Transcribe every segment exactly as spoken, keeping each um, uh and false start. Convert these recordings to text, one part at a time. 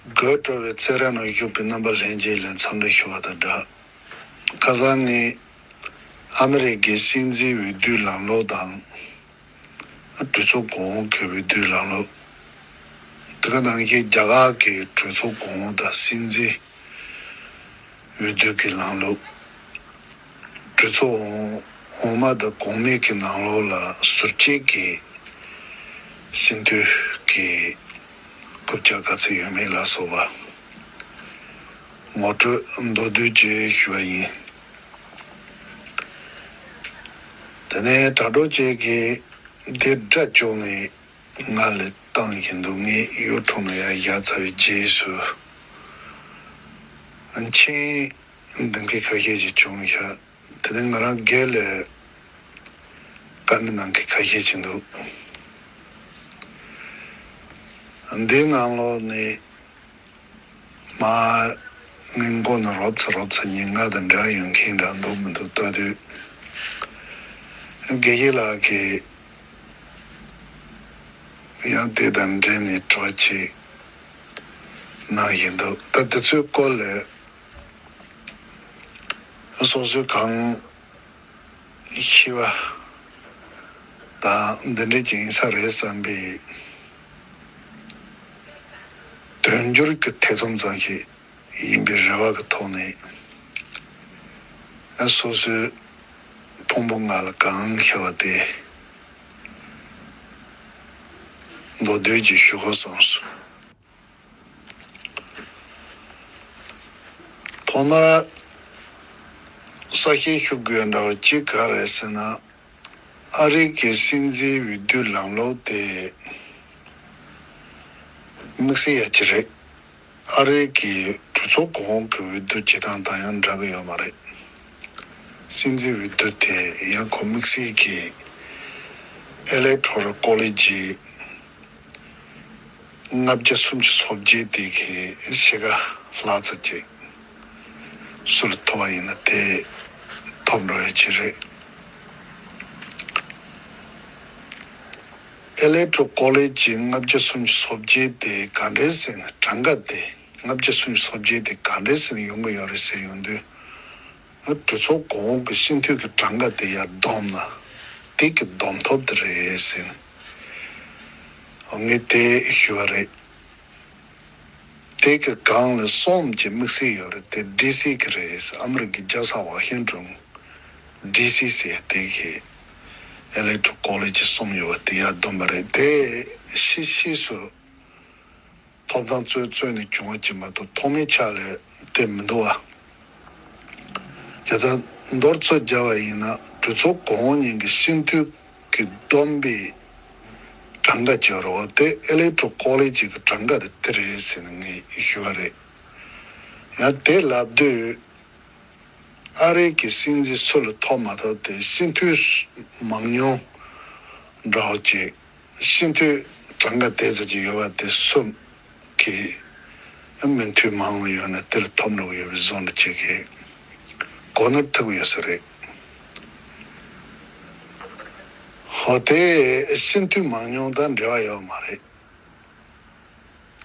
དགོད་བྲོ་བའི་ཚེ་རབས་ནང་བཞུགས་པའི་རྣམ་པ་ལྷན་རྒྱས་ལ་འཚམས་འདྲི་ཞུ་བ་དང་སྦྲགས། ཁ་སང་ངས་ཨ་མི་རི་ཀའི་སྲིད་འཛིན་འོས་བསྡུ་ལམ་ལུགས་དང་། གྲོས་ཚོགས་གོང་འོག་གི་འོས་བསྡུ་ལམ་ལུགས། དེ་ག་ནང་བཞིན་རྒྱ་གར་གྱི་གྲོས་ཚོགས་གོང་འོག་དང་སྲིད་འཛིན་འོས་བསྡུ་གི་ལམ་ལུགས། གྲོས་ཚོགས་འོག་མ་དང་གོང་མའི་གི་ནང་ལོགས་ལ་ཟུར་བཅད་ཀྱི་སྤྱི་འཐུས་ཀྱི་རྐུབ་བཀྱག་ག་ཚོད་ཡོད་མེད་ལ་སོགས་པ་ངོ་སྤྲོད་མདོར་བསྡུས་ཅིག་ཞུ་བ་ཡིན། དེ་ནས་དྲ་གྲོགས་བཅས་ཀྱིས་དེ་སྒྲ་བཅོས་ནས་ང་ལ་བཏང་བཞིན་འདུག་ངས་ཡུ་ཊུབ་ནང་ཡར་བཞག་ཚར་བའི་རྗེས་སུ་མཆན་འདེབས་མཁན་ཁ་ཤས་ཤིག་བྱུང་ཤག་དེ་ནས་ང་རང་སྒེར་ལ་བཀའ་འདྲི་གནང་མཁན་ཁ་ཤས་ཤིག་འདུག་འདིའི་ནང་ལོགས་ནས་མ་ངའི་མགོ་ནས་རོབ་ཙམ་རོབ་ཙམ་ཉེན་ཁ་དང་འབྲེལ་བ་ཡོད་མཁན་འདྲ་འདུག་མི་འདུག་ལྟ་དུས། དགེ་བཤེས་ལགས་ཀྱིས་ཡང་དེ་དང་འབྲེལ་ནས་དྲི་བ་ཅིག་གནང་བཞིན་འདུག་ད་དེ་ཚོའི་སྐོར་ལ་སོ་སོའི་གང་ཤེས་པ་དང་འདི་འདྲ་ཅིག་ཡིན་ས་རེད་བསམ་པའི་དོན་འགྱུར་གྱི་ཐེ་ཚོམ་ཙམ་ཞིག་ཡིན་པའི་རེ་བ་གི་ཐོག་ནས། སོ་སོའི་ཕུང་པོ་ལྔ་ལ་གང་ཤེས་པ་དེ་མདོར་བསྡུས་ཀྱིས་ཞུ་དགོས་བསམས་སོང་། ཐོག་མར་གསལ་བཤད་ཞུ་དགོས་འདྲ་བ་གཅིག་ག་རེ་ཟེར་ན། ཨ་རི་གི་སྲིད་འཛིན་འོས་བསྡུ་ལམ་ལུགས་དེ་དམིགས་བསལ་ཡ་གཅིག་རེད། ཨ་རི་གི་གྲོས་ཚོགས་གོང་འོག་གི་འོས་བསྡུ་བྱེད་སྟངས་དང་ཡང་འདྲ་གི་ཡོད་མ་རེད། སྲིད་འཛིན་འོས་བསྡུ་དེ་ཡང་ཁོ་དམིགས་བསལ་གྱི་ཨེ་ལེག་ཊོ་རལ་ཀོ་ལེ་ཇི་ལྔ་བརྒྱ་སུམ་ཅུ་སོ་བརྒྱད་དེ་གི་ཕྱེད་ཀ་ལྷག་ཙམ་ཅིག་སུ་ལ་ཐོབ་པ་ཡིན་ན་དེ་ཐོབ་འགྲོ་ཡ་ཅིག་རེད། ཨེ་ལེག་ཊོ་རལ་ཀོ་ལེ་ཇི་ལྔ་བརྒྱ་སུམ་ཅུ་སོ་བརྒྱད་དེ་ག་འདྲས་ཟེར་ན་གྲངས་ཀ་དེ་ལྔ་བརྒྱ་སུམ་ཅུ་སོ་བརྒྱད་དེ་ག་འདྲས་ཟེར་ན་ཡོང་གི་ཡོད་རེད་ཟེར་ཡོང་དུས། གྲོས་ཚོགས་གོང་འོག་གི་སྤྱི་འཐུས་ཀྱི་གྲངས་ཀ་དེ་ཡར་བསྡོམས་ན་དེ་གི་བསྡོམས་ཐོབ་དེ་རེད་ཟེར་ནས་ངས་དེ་ཞུས་པ་རེད། དེ་གི་སྒང་ལ་གསུམ་གྱི་དམིགས་བསལ་ཡོད་རེད། དེ་ཌི་སི་གི་རེད། ཨ་མི་རི་ཀའི་རྒྱལ་ས་ཝ་ཤིང་ཊོན་ཌི་སི་ཟེར་དེ་གི་ཨེ་ལེག་ཊོ་རལ་ཀོ་ལེ་ཇི་གསུམ་ཡོད་པ་དེ་ཡར་བསྡོམས་པ་རེད། དེ་ཕྱིས་ཕྱིས་སུ་ཐོབ་ཐང་རྩོད་རྩོད་ནས་བྱུང་བ་ཅིག་མ་གཏོགས་ཐོག་མའི་ཆ་ལ་དེ་མི་འདུག་བ། བྱས་ཙང་མདོར་ཚོ་བརྒྱབ་པ་ཡིན་ན་གྲོས་ཚོགས་གོང་འོག་གཉིས་ཀྱི་སྤྱི་འཐུས་ཀྱི་བསྡོམས་པའི་གྲངས་ཀ་བྱས་རོགས་དེ་ཨེ་ལེག་ཊོ་རལ་ཀོ་ལེ་ཇི་གི་གྲངས་ཀ་དེ་དེ་རེད་ཟེར་ནས་ངས་ཞུས་པ་རེད། ཡང་དེ་ལབ་དུས་ཨ་རི་གི་སྲིད་འཛིན་སུ་ལ་ཐོབ་མ་ཐོབ་དེ་སྤྱི་འཐུས་མང་ཉུང་འདྲ་བོ་ཅིག་སྤྱི་འཐུས་གྲངས་ཀ་དེ་ཙམ་ཅིག་ཡོད་པ་དེ་གསུམ་གྱི་མི་འཐུས་མང་བ་ཡོད་ན་དེ་ལ་ཐོབ་འགྲོ་གི་ཡོད་པའི་བཟོ་འདྲ་ཅིག་གི་གོ་ནོར་ཐུག་ཡོད་ས་རེད། ཧོ་དེ་སྤྱི་འཐུས་མང་ཉུང་དང་འབྲེལ་བ་ཡོད་མ་རེད།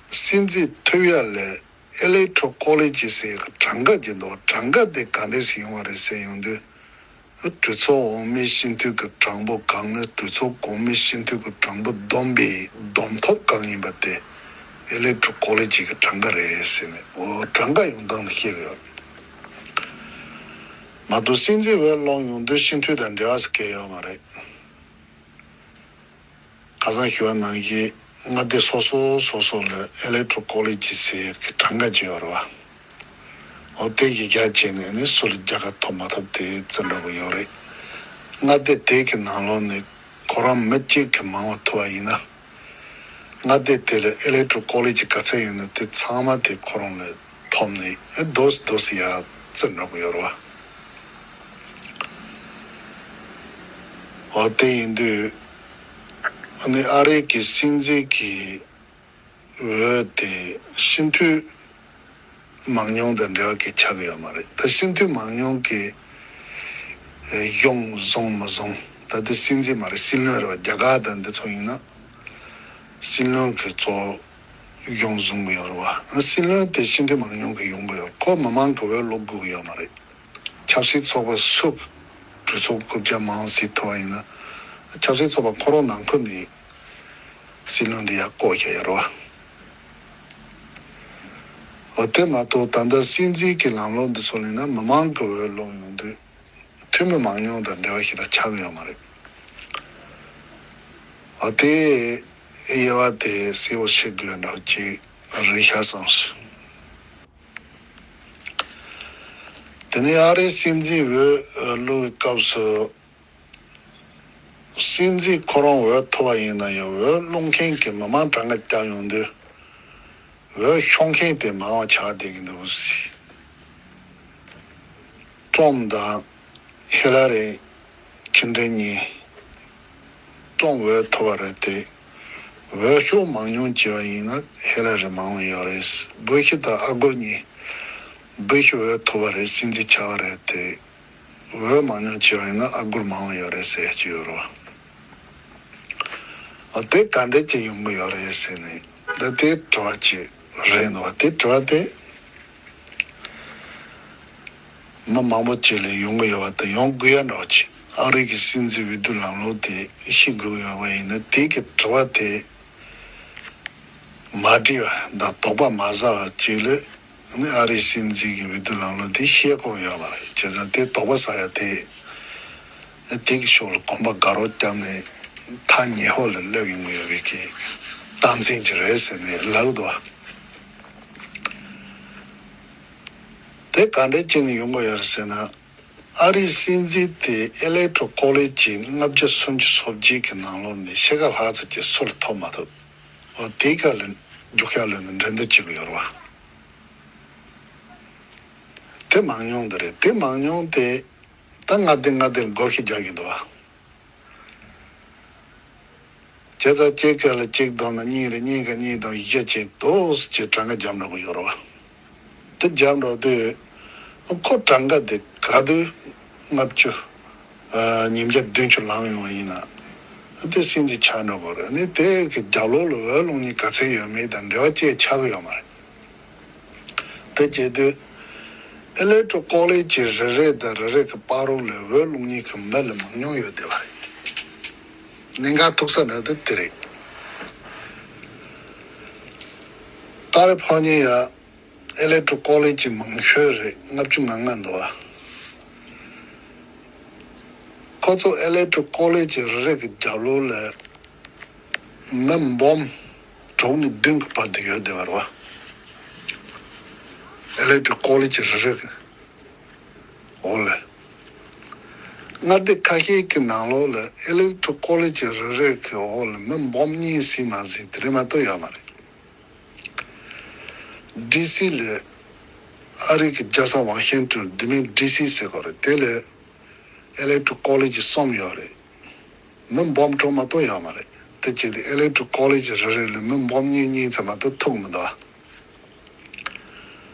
སྲིད་འཛིན་ཐུབ་ཡ་ལས་ཨེ་ལེག་ཊོ་རལ་ཀོ་ལེ་ཇི་ཟེར་གྲངས་ཀ་ཅིག་འདུག་གྲངས་ཀ་དེ་ག་འདྲས་སེ་ཡོང་བ་རེད་ཟེར་ཡོང་དུས། གྲོས་ཚོགས་འོག་མའི་སྤྱི་འཐུས་ཀྱི་གྲངས་འབོར་གང་ནས་གྲོས་ཚོགས་གོང་མའི་སྤྱི་འཐུས་ཀྱི་གྲངས་འབོར་བསྡོམས་པའི་བསྡོམས་ཐོབ་གང་ཡིན་པ་དེ་ཨེ་ལེག་ཊོ་རལ་ཀོ་ལེ་ཇི་གི་གྲངས་ཀ་རེད་ཟེར་ནས་འོ་གྲངས་ཀ་ཡོང་སྟངས་ལ་བཤད་ཀྱི་ཡོད་རེད། མ་གཏོགས་སྲིད་འཛིན་འོས་སློག་ཡོང་དུས་སྤྱི་འཐུས་དང་འབྲེལ་བ་ཟེར་གྱི་ཡོད་མ་རེད། ཁ་སང་ཞུ་བ་ནང་བཞིན་མངའ་སྡེ་སོ་སོ་སོ་སོ་ལ་ཨེ་ལེག་ཊོ་རལ་ཀོ་ལེ་ཇི་ཟེར་གྱི་གྲངས་ཀ་ཅིག་ཡོད་རེད་བ། འོ་དེ་གཞི་རྒྱ་བྱས་ནས་ནི་སུ་ལ་རྒྱལ་ཁ་ཐོབ་མ་ཐོབ་དེ་བརྩི་འགྲོ་གི་ཡོད་རེད། མངའ་སྡེ་དེ་གི་ནང་ལོགས་ནས་ཁོ་རང་མི་གཅིག་གི་མང་བ་ཐོབ་པ་ཡིན་ན། མངའ་སྡེ་དེ་ལ་ཨེ་ལེག་ཊོ་རལ་ཀོ་ལེ་ཇི་ག་ཚད་ཡོད་ན་དེ་ཚང་མ་དེ་ཁོ་རང་ལ་ཐོབ་ནས་ཨེ་རྡོ་སི་རྡོ་སི་ཡར་བརྩི་འགྲོ་གི་ཡོད་རེད་བ། འོ་དེ་ཡིན་དུས་ཨ་ནི་ཨ་རི་གི་སྲིད་འཛིན་གྱི་འོས་དེ་སྤྱི་འཐུས་མང་ཉུང་དང་འབྲེལ་བ་གི་ཆགས་ཀྱི་ཡོད་མ་རེད། ད་སྤྱི་འཐུས་མང་ཉུང་གི་གཞུང་བཟུང་མ་བཟུང་ད་ལྟ་སྲིད་འཛིན་མ་རེད། སྲིད་བློན་རེད་བ། རྒྱ་གར་དང་འདི་ཚོ་ཡིན་ན་སྲིད་བློན་གྱི་གཙོ་ གཞུང་བཟུང་གི་ཡོད་རེད་བ། སྲིད་བློན་དེ་སྤྱི་འཐུས་མང་ཉུང་གི་ཡོང་གི་ཡོད། ཁོ་མི་མང་གི་འོས་བླུག་དགོས་ཀྱི་ཡོད་མ་རེད། ཆབ་སྲིད་ཚོགས་པ་སུ་གྲོས་ཚོགས་རྐུབ་བཀྱག་མང་ཟིག་ཐོབ་པ་ཡིན་ན། ཆབ་སྲིད་ཚོགས་པ་ཁོ་རང་ནང་ཁུལ་ནས་སྲིད་བློན་འདི་ཡར་བསྐོ་བཞག་ཡོད་རེད་བ། འོ་དེ་མ་གཏོགས་ད་ལྟ་སྲིད་འཛིན་གྱི་ལམ་ལུགས་འདི་ཚོ་ལེན་ན་མི་མང་གི་འོས་བླུག་ཡོང་དུས་འཐུས་མི་མང་ཉུང་དང་འབྲེལ་བ་ཞིག་ལ་ཆགས་ཀྱི་ཡོད་མ་རེད། འོ་དེ་ཡེ་བ་དེ་གསལ་བོ་ཤེས་དགོས་འདྲ་ཅིག་རེད་ཤག་བསམ་སོང་། དེ་ནས་ཨ་རིའི་སྲིད་འཛིན་འོས་བླུག་པའི་སྐབས་སུ། སྲིད་འཛིན་ཁོ་རང་འོས་ཐོབ་པ་ཡིན་ན་ཡང་འོས་བླུག་མཁན་གྱི་མི་མང་གྲངས་ཀ་བརྒྱབ་ཡོང་དུས། འོས་ཤོར་མཁན་དེ་མང་བ་ཆགས་བསྡད་ཀྱི་འདུག་ཟེར། ཀྲོམ་དང་ཧི་ལ་རི་ཁིན་ཏོན་གཉིས། ཀྲོམ་འོས་ཐོབ་པ་རེད་དེ། འོས་ཤོག་མང་ཉུང་བྱས་པ་ཡིན་ན་ཧི་ལ་རི་མང་བ་ཡོད་རེད། བུ་ཤི་དང་ཨ་གུར་གཉིས། བུ་ཤི་འོས་ཐོབ་པ་རེད། སྲིད་འཛིན་ཆགས་པ་རེད་དེ། འོས་མང་ཉུང་བྱས་པ་ཡིན་ན་ཨ་གུར་མང་བ་ཡོད་རེད་ཟེར་གྱི་ཡོད་རེད་བ། ཨ་དེ་ག་འདྲ་ཅིག་ཡོང་གི་ཡོད་རེད་ཟེར་ནས་འདི་དེ་དྲི་བ་ཅིག་རེད་འདུག་བ། དེ་དྲི་བ་དེ་མི་མང་པོ་ཅིག་ལ་ཡོང་གི་ཡོད་པ་དང་ཡོང་དགོས་ཡ་འདྲ་བ་ཅིག་ཨ་རི་གི་སྲིད་འཛིན་འོས་བསྡུ་ལམ་ལུགས་དེ་ཤེས་དགོས་ཡོད་པ་ཡིན་ན་དེ་གི་དྲི་བ་དེ་མ་དྲིས་པ་དང་དོགས་པ་མ་ཟ་བ་ཅིག་ལ། ནི་ཨ་རིའི་སྲིད་འཛིན་གྱི་འོས་བསྡུ་ལམ་ལུགས་འདི་ཤེས་དགོས་ཡོད་པ་རེད། བྱས་ཙང་དེ་དོགས་པ་ཟ་ཡ་དེ། དེ་གི་ཕྱོགས་ལ་གོམ་པ་དགའ་རོགས་བརྒྱབ་ནས་ཐག་ཉེ་ཧོ་ལ་སླེབས་ཡོང་གི་ཡོད་པའི་གི་རྟགས་མཚན་ཅིག་རེད་ཟེར་ནས་ལབ་འདུག་བ། དེ་ག་འདྲས་བྱས་ནས་ཡོང་གི་ཡོད་རེད་ཟེར་ན། ཨ་རིའི་སྲིད་འཛིན་དེ་ཨེ་ལེག་ཊོ་ཀོ་ལེ་ཇི་ལྔ་བརྒྱ་སུམ་ཅུ་སོ་བརྒྱད་གི་ནང་ལོགས་ནས་ཕྱེད་ཀ་ལྷག་ཙམ་གྱི་སུ་ལ་ཐོབ་མ་ཐུབ། འོ་དེ་ག་ལ་རྒྱུག་ཤར་ལོན་ནས་འགྲན་བསྡུར་བྱེད་ཀྱི་ཡོད་རེད་བ། དེ་མང་ཉུང་དེ་རེད། དེ་མང་ཉུང་དེ་ད་ལྔ་བདུན་ལྔ་བདུན་སྒོར་གཞས་རྒྱག་གི་འདུག་བ། བྱས་ཙང་གཅིག་ག་ལ་གཅིག་བསྡོམས་ན་གཉིས་རེད། གཉིས་ཀ་གཉིས་བསྡོམས་བཞི་བྱས་འདུག་ཅེས་གྲངས་ཀ་རྒྱབ་འགྲོ་གི་ཡོད་རེད་བ། དེ་རྒྱབ་འགྲོ་དུས་ཁོ་གྲངས་ཀ་དེ་ག་དུས་ལྔ་བཅུ། ཨ་ཉིས་བརྒྱ་བདུན་ཅུ་ལངས་ཡོང་བ་ཡིན་ན། དེ་སྲིད་འཛིན་ཆགས་འགྲོ་གི་རེད། ནི་དེ་གི་རྒྱབ་ལོགས་ལ་འོས་བླུག་མཁན་ག་ཚད་ཡོད་མེད་དང་འབྲེལ་བ་ཅིག་ཆགས་ཀྱི་ཡོད་མ་རེད། དེ་བྱེད་དུས། ཨེ་ལེག་ཊོ་ཀོ་ལེ་ཇི་རེ་རེ་དང་རེ་རེ་གི་བར་རོ་ལ་འོས་བླུག་མཁན་གྱི་མི་ལ་མང་ཉུང་ཡོད་བསྡད་པ་རེད། གནད་འགག་ཐུག་ས་འདྲ་དེ་དེ་རེད། ཀ་ལི་ཕོར་ཉི་ཡ་ཨེ་ལེག་ཊོ་ཀོ་ལེ་ཇི་མང་ཤོས་རེད། ལྔ་བཅུ་ང་ལྔ་འདུག་བ། ཁོ་ཚོ་ཨེ་ལེག་ཊོ་ཀོ་ལེ་ཇི་རེ་རེ་གི་རྒྱབ་ལོགས་ལ་མི་འབུམ་དྲུག་ནས་བདུན་གྱི་བར་དུ་ཡོད་བསྡད་པ་རེད་བ། ཨེ་ལེག་ཊོ་ཀོ་ལེ་ཇི་རེ་རེ་གི་འོག་ལ། མངའ་སྡེ་ཁ་ཤས་ཀྱི་ནང་ལོགས་ལ་ཨེ་ལེག་ཊོ་ཀོ་ལེ་ཇི་རེ་རེ་གི་འོག་ལ་མི་འབུམ་གཉིས་ཟིན་མ་ཟིན་དེ་རིང་མ་གཏོགས་ཡོད་མ་རེད། ཌི་སི་ལ་ཨ་རི་གི་རྒྱལ་ས་ཝ་ཤིང་ཊོན་འདི་མིན་ཌི་སི་ཟེར་གོ་རེད། དེ་ལ་ཨེ་ལེག་ཊོ་ཀོ་ལེ་ཇི་གསུམ་ཡོད་རེད། མི་འབུམ་དྲུག་མ་གཏོགས་ཡོད་མ་རེད། དེ་བྱས་ཏེ་ཨེ་ལེག་ཊོ་ཀོ་ལེ་ཇི་རེ་རེ་ལ་མི་འབུམ་གཉིས་གཉིས་ཙམ་མ་གཏོགས་ཐུག་མི་འདུག་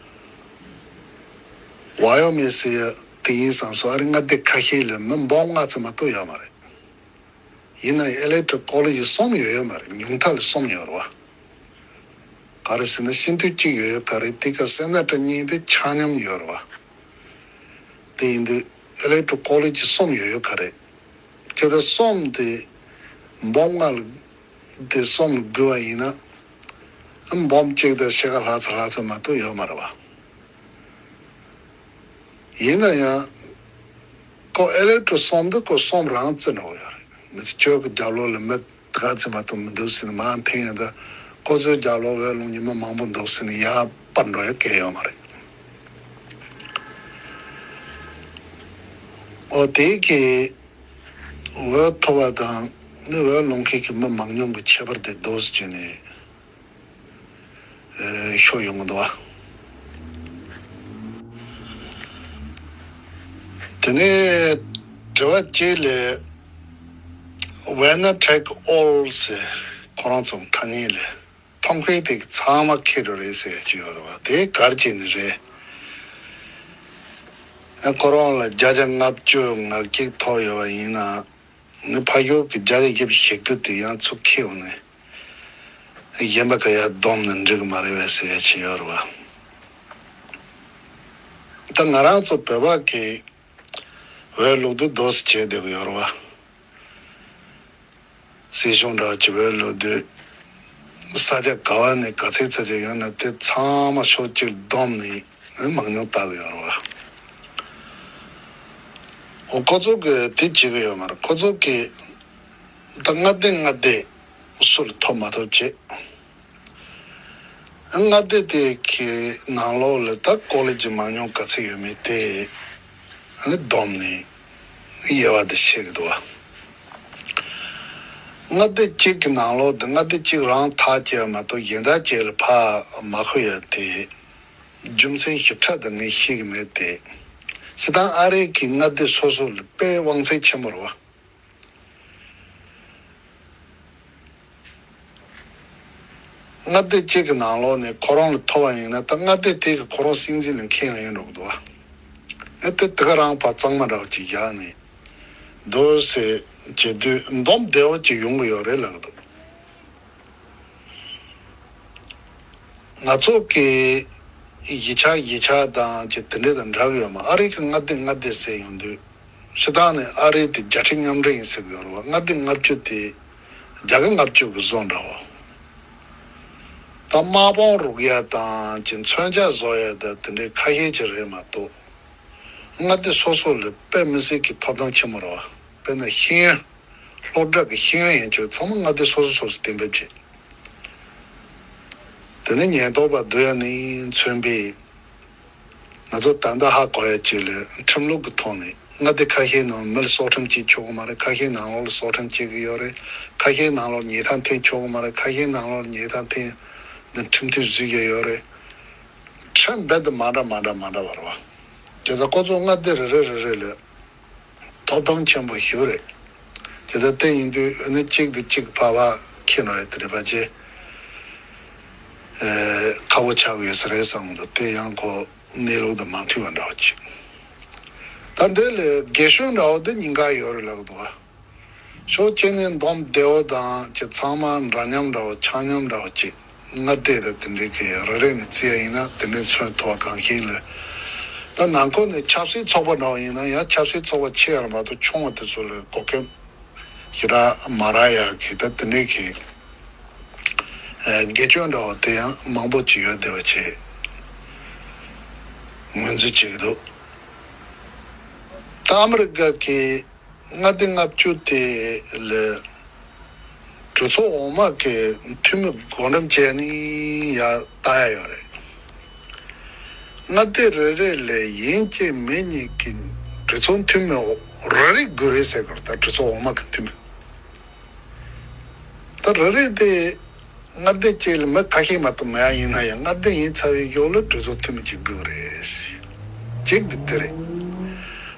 ཝ་ཡོ་མིང་ཟེར་ཡ་དེ་ཡིན་བསམ་སོང་། ཨ་རི་མངའ་སྡེ་ཁ་ཤས་ལ་མི་འབུམ་ལྔ་ཙམ་མ་གཏོགས་ཡོད་མ་རེད། ཡིན་ན་ཨེ་ལེག་ཊོ་ཀོ་ལེ་ཇི་གསུམ་ཡོད་ཡོད་མ་རེད། ཉུང་མཐའ་ལ་གསུམ་ཡོད་རེད་བ། ག་རེ་ཟེར་ན་སྤྱི་འཐུས་གཅིག་ཡོད་ཡོད་ག་རེད། དེ་ག་སེ་ནེ་ཊར་གཉིས་དེ་ཆ་སྙོམས་ཡོད་རེད་བ། དེ་ཡིན་དུས་ཨེ་ལེག་ཊོ་ཀོ་ལེ་ཇི་གསུམ་ཡོད་ཡོད་ག་རེད། ཁྱེད་ཚོ་གསུམ་དེ་འབུམ་ལྔ་ལ་དེ་གསུམ་ལ་བགོས་པ་ཡིན་ན་འབུམ་གཅིག་དང་ཕྱེད་ཀ་ལྷག་ཙམ་ལྷག་ཙམ་མ་གཏོགས་ཡོད་མ་རེད་བ། ཡིན་ན་ཡང་ཁོ་ཨེ་ལེག་ཊོ་གསུམ་དེ་ཁོ་གསུམ་རང་བརྩི་འགྲོ་གི་ཡོད་རེད། མི་ཚེ་ཁྱོད་ཀྱི་རྒྱབ་ལོགས་ལ་མི་དགའ་ཚེ་མ་གཏོགས་མི་འདུག་ཟེར་ནས་མར་འཐེན་ཡོང་དུས་ཁོ་ཚོའི་རྒྱབ་ལོགས་འོས་བླུག་མཁན་མི་མང་པོ་འདུག་ཟེར་ནས་ཡར་སྤར་འགྲོ་ཡ་གལ་ཡོད་མ་རེད། ཨོ་དེ་གི་འོས་ཐོབ་པ་དང་ནི་འོས་བླུག་མཁན་གྱི་མི་མང་ཉུང་གི་ཁྱད་པར་དེ་འདུག་ཟེར་ནས་ཤོད་ཡོང་གི་འདུག་བ། དེ་ནས་དྲི་བ་གཅིག་ལ་Winner take all ཟེར་ཁོ་རང་ཚོ་ཐ་སྙད་ལ། ཐོབ་མཁན་དེ་ཚང་མ་ཁེ་རུ་རེད་ཟེར་གྱི་ཡོད་རེད་བ། དེ་ག་རེ་བྱས་ནས་རེད། ཨ་ཁོ་རང་ལ་བརྒྱ་ཆ་ལྔ་བཅུ་ང་གཅིག་ཐོབ་ཡོད་པ་ཡིན་ན། ནི་ཕ་ཡུལ་གྱི་བརྒྱ་ཆ་བཞི་བཅུ་ཞེ་དགུ་དེ་ཡང་ཚུར་ཁེ་འོང་ནས། གཞན་པ་ག་ཡར་བསྡོམས་ནས་འགྲིག་གི་མ་རེད་པས་ཟེར་ཡ་ཅིག་ཡོད་རེད་བ། ད་ང་རང་ཚོ་བོད་པ་གི་འོས་བླུག་དུས་འདུག་སེ་བྱས་བསྡད་ཀྱི་ཡོད་རེད་བ། སྲིད་གཞུང་འདྲ་བ་ཅིག་འོས་བླུག་དུས་ས་ཆ་ག་བ་ནས་ག་ཚད་ས་ཆ་ཡོད་ན་དེ་ཚང་མ་ཕྱོགས་གཅིག་བསྡོམས་ནས་མང་ཉུང་བལྟ་གི་ཡོད་རེད་བ། འོ་ཁོ་ཚོ་གིས་དེ་བྱེད་ཀྱི་ཡོད་མ་རེད། ཁོ་ཚོ་གིས་ད་མངའ་སྡེ་མངའ་སྡེ་སུ་ལ་ཐོབ་མ་ཐོབ་བྱེད། མངའ་སྡེ་དེ་གི་ནང་ལོགས་ལ་ད་ཀོ་ལེ་ཇི་མང་ཉུང་ག་ཚད་ཡོད་མེད་དེ་བསྡོམས་ནས་དབྱེ་བ་དེ་ཕྱེ་གི་འདུག་བ། མངའ་སྡེ་གཅིག་གི་ནང་ལོགས་དེ་མངའ་སྡེ་གཅིག་རང་ཐག་བཅད་མ་གཏོགས་གཞན་དག་བཅས་ལ་ཕར་མ་ཁོ་ཡ་དེ་རྒྱུ་མཚན་ཞིབ་ཕྲ་དེ་ངས་ཤེས་ཀྱི་མེད་དེ། སྤྱིར་བཏང་ཨ་རི་གི་མངའ་སྡེ་སོ་སོ་ལ་དཔེ་དབང་ཚད་ཆེན་པོ་རེད་བ། མངའ་སྡེ་གཅིག་གི་ནང་ལོགས་ནས་ཁོ་རང་ལ་ཐོབ་པ་ཡིན་ན་ད་མངའ་སྡེ་དེ་གི་ཁོ་རང་སྲིད་འཛིན་ལ་འཁེལ་ཡིན་འགྲོ་གི་འདུག་བ། ཨེ་དེ་དེ་ག་རང་ཕར་གཙང་མ་འདྲ་བ་ཅིག་བཞག་ནས་འདུག་སེ་བྱེད་དུས་འདོམས་བདེ་བོ་ཅིག་ཡོང་གི་ཡོད་རེད་ལབ་ཀྱི་འདུག་ང་ཚོ་གི་གཞིས་ཆགས་གཞིས་ཆགས་དང་ཅིག་དེ་འདྲས་དང་འདྲ་གི་ཡོད་མ། ཨ་རི་གི་མངའ་སྡེ་མངའ་སྡེ་ཟེར་ཡོང་དུས་སྤྱིར་བཏང་ནས་ཨ་རི་དེ་བརྒྱ་ཁྲི་མཉམ་འབྲེལ་ཡིན་ཟེར་གི་ཡོད་རེད་བ། མངའ་སྡེ་ལྔ་བཅུ་དེ་རྒྱ་གར་ལྔ་བཅུ་གི་བཟོ་འདྲ་བོ། ད་དམག་དཔུང་རུག་ཡ་དང་ཅིག་མཚོན་ཆ་བཟོ་ཡ་དང་དེ་འདྲའི་ཁ་ཤས་ཅིག་རེད་མ་གཏོགས། མངའ་སྡེ་སོ་སོ་ལ་དཔེ་མི་སྲིད་ཀྱི་ཐོབ་ཐང་ཆེན་མོ་རེད་བ། དཔེར་ན་ཤེས་ཡོན། སློབ་གྲྭ་གི་ཤེས་ཡོན་ཡན་ཆོད་ཚང་མ་མངའ་སྡེ་སོ་སོ་སོ་སོ་གཏན་འབེབས་བྱས། དེ་ནས་ཉེན་རྟོག་པ་བསྡུ་ཡ་ནས་མཚོན་པའི་ང་ཚོ་ད་ལྟ་ཧ་གོ་ཡ་ཅིག་ལ་ཁྲིམས་ལུགས་ཀྱི་ཐོག་ནས་མངའ་སྡེ་ཁ་ཤས་ནང་མི་ལ་སྲོག་ཁྲིམས་བཅད་ཆོག་གི་མ་རེད། ཁ་ཤས་ནང་ལོགས་ལ་སྲོག་ཁྲིམས་བཅད་ཀྱི་ཡོད་རེད། ཁ་ཤས་ནང་ལོགས་ཉེས་རྡུང་འཐེན་ཆོག་གི་མ་རེད། ཁ་ཤས་ནང་ལོགས་ལ་ཉེས་རྡུང་འཐེན་འདི་ཁྲིམས་མཐུན་བཟོས་ཀྱི་ཡོད་རེད། ཁྲིམས་རྦད་དེ་མ་འདྲ་མ་འདྲ་མ་འདྲ་བ་རེད་བ། བྱས་ཙང་ཁོ་ཚོ་མངའ་སྡེ་རེ་རེ་རེ་རེ་ལ་ཐོབ་ཐང་ཆེན་པོ་ཞེ་པོ་རེད། བྱས་ཙང་དེ་ཡིན་དུས་ཨ་ནི་གཅིག་དང་གཅིག་ཕར་ཕར་འཁྱེར་ནས་ཡོད་དེ་རེད་པ་ཅེ། ཨེ་ཁག་པོ་ཆགས་ཀྱི་ཡོད་ས་རེད་བསམ་གྱི་འདུག་དེ་ཡང་ཁོ་གནས་ལུགས་དང་མ་མཐུན་པ་འདྲ་བོ་ཅིག་ད་འདི་ལ་རྒས་གཞོན་འདྲ་བོ་དེ་གཉིས་ཀ་ཡོད་རེད་ལབ་གི་འདུག་བ། ཕྱོགས་གཅིག་ནས་འདོམས་བདེ་བོ་དང་ཅིག་ཚང་མ་འདྲ་མཉམ་འདྲ་བོ་ཆ་མཉམ་འདྲ་བོ་ཅིག་མངའ་སྡེ་དང་དེ་འདྲའི་གི་རེ་རེ་ནས་བརྩི་ཡ་ཡིན་ན་དེ་འདྲའི་མཚོན་ཐུབ་པ་གང་ཤེས་ལ། ད་ནང་ཁུལ་ནས་ཆབ་སྲིད་ཚོགས་པ་འདྲ་བོ་ཡིན་ན་ཡང་ཆབ་སྲིད་ཚོགས་པ་ཆེ་བ་མ་གཏོགས་ཆུང་བ་དེ་ཚོ་ལ་གོ་སྐབས་ཞེ་དྲག་མ་རག་ཡ་གི་ད་དེ་འདྲའི་གི་ཨ་དགེ་སྐྱོན་འདྲ་བོ་དེ་ཡང་མང་པོ་ཅིག་ཡོད་བསྡད་པ་ཅིག་ངོས་འཛིན་བྱེད་ཀྱི་འདུག་ད་ཨ་མི་རི་ཀ་གི་མངའ་སྡེ་ལྔ་བཅུ་དེ་ལ་གྲོས་ཚོགས་འོག་མ་གི་འཐུས་མི་བགོ་འགྲེམས་བྱས་ནས་ཡར་བཏང་ཡ་ཡོད་རེད། མངའ་སྡེ་རེ་རེ་ལ་ཡིན་གཅིག་མིན་གཉིས་ཀྱི་གྲོས་ཚོགས་འཐུས་མི་རེ་རེ་དགོས་རེད་ཟེར་གི་རེད། ད་གྲོས་ཚོགས་འོག་མ་གི་འཐུས་མི། ད་རེ་རེ་དེ་མངའ་སྡེ་གཅིག་ལ་མི་ཁ་ཤས་མ་གཏོགས་མེད་ཡ་ཡིན་ན་ཡང་མངའ་སྡེ་ཡིན་ཚར་བའི་གཞུག་ལ་གྲོས་ཚོགས་འཐུས་མི་གཅིག་དགོས་རེད། གཅིག་དེ་དེ་རེད།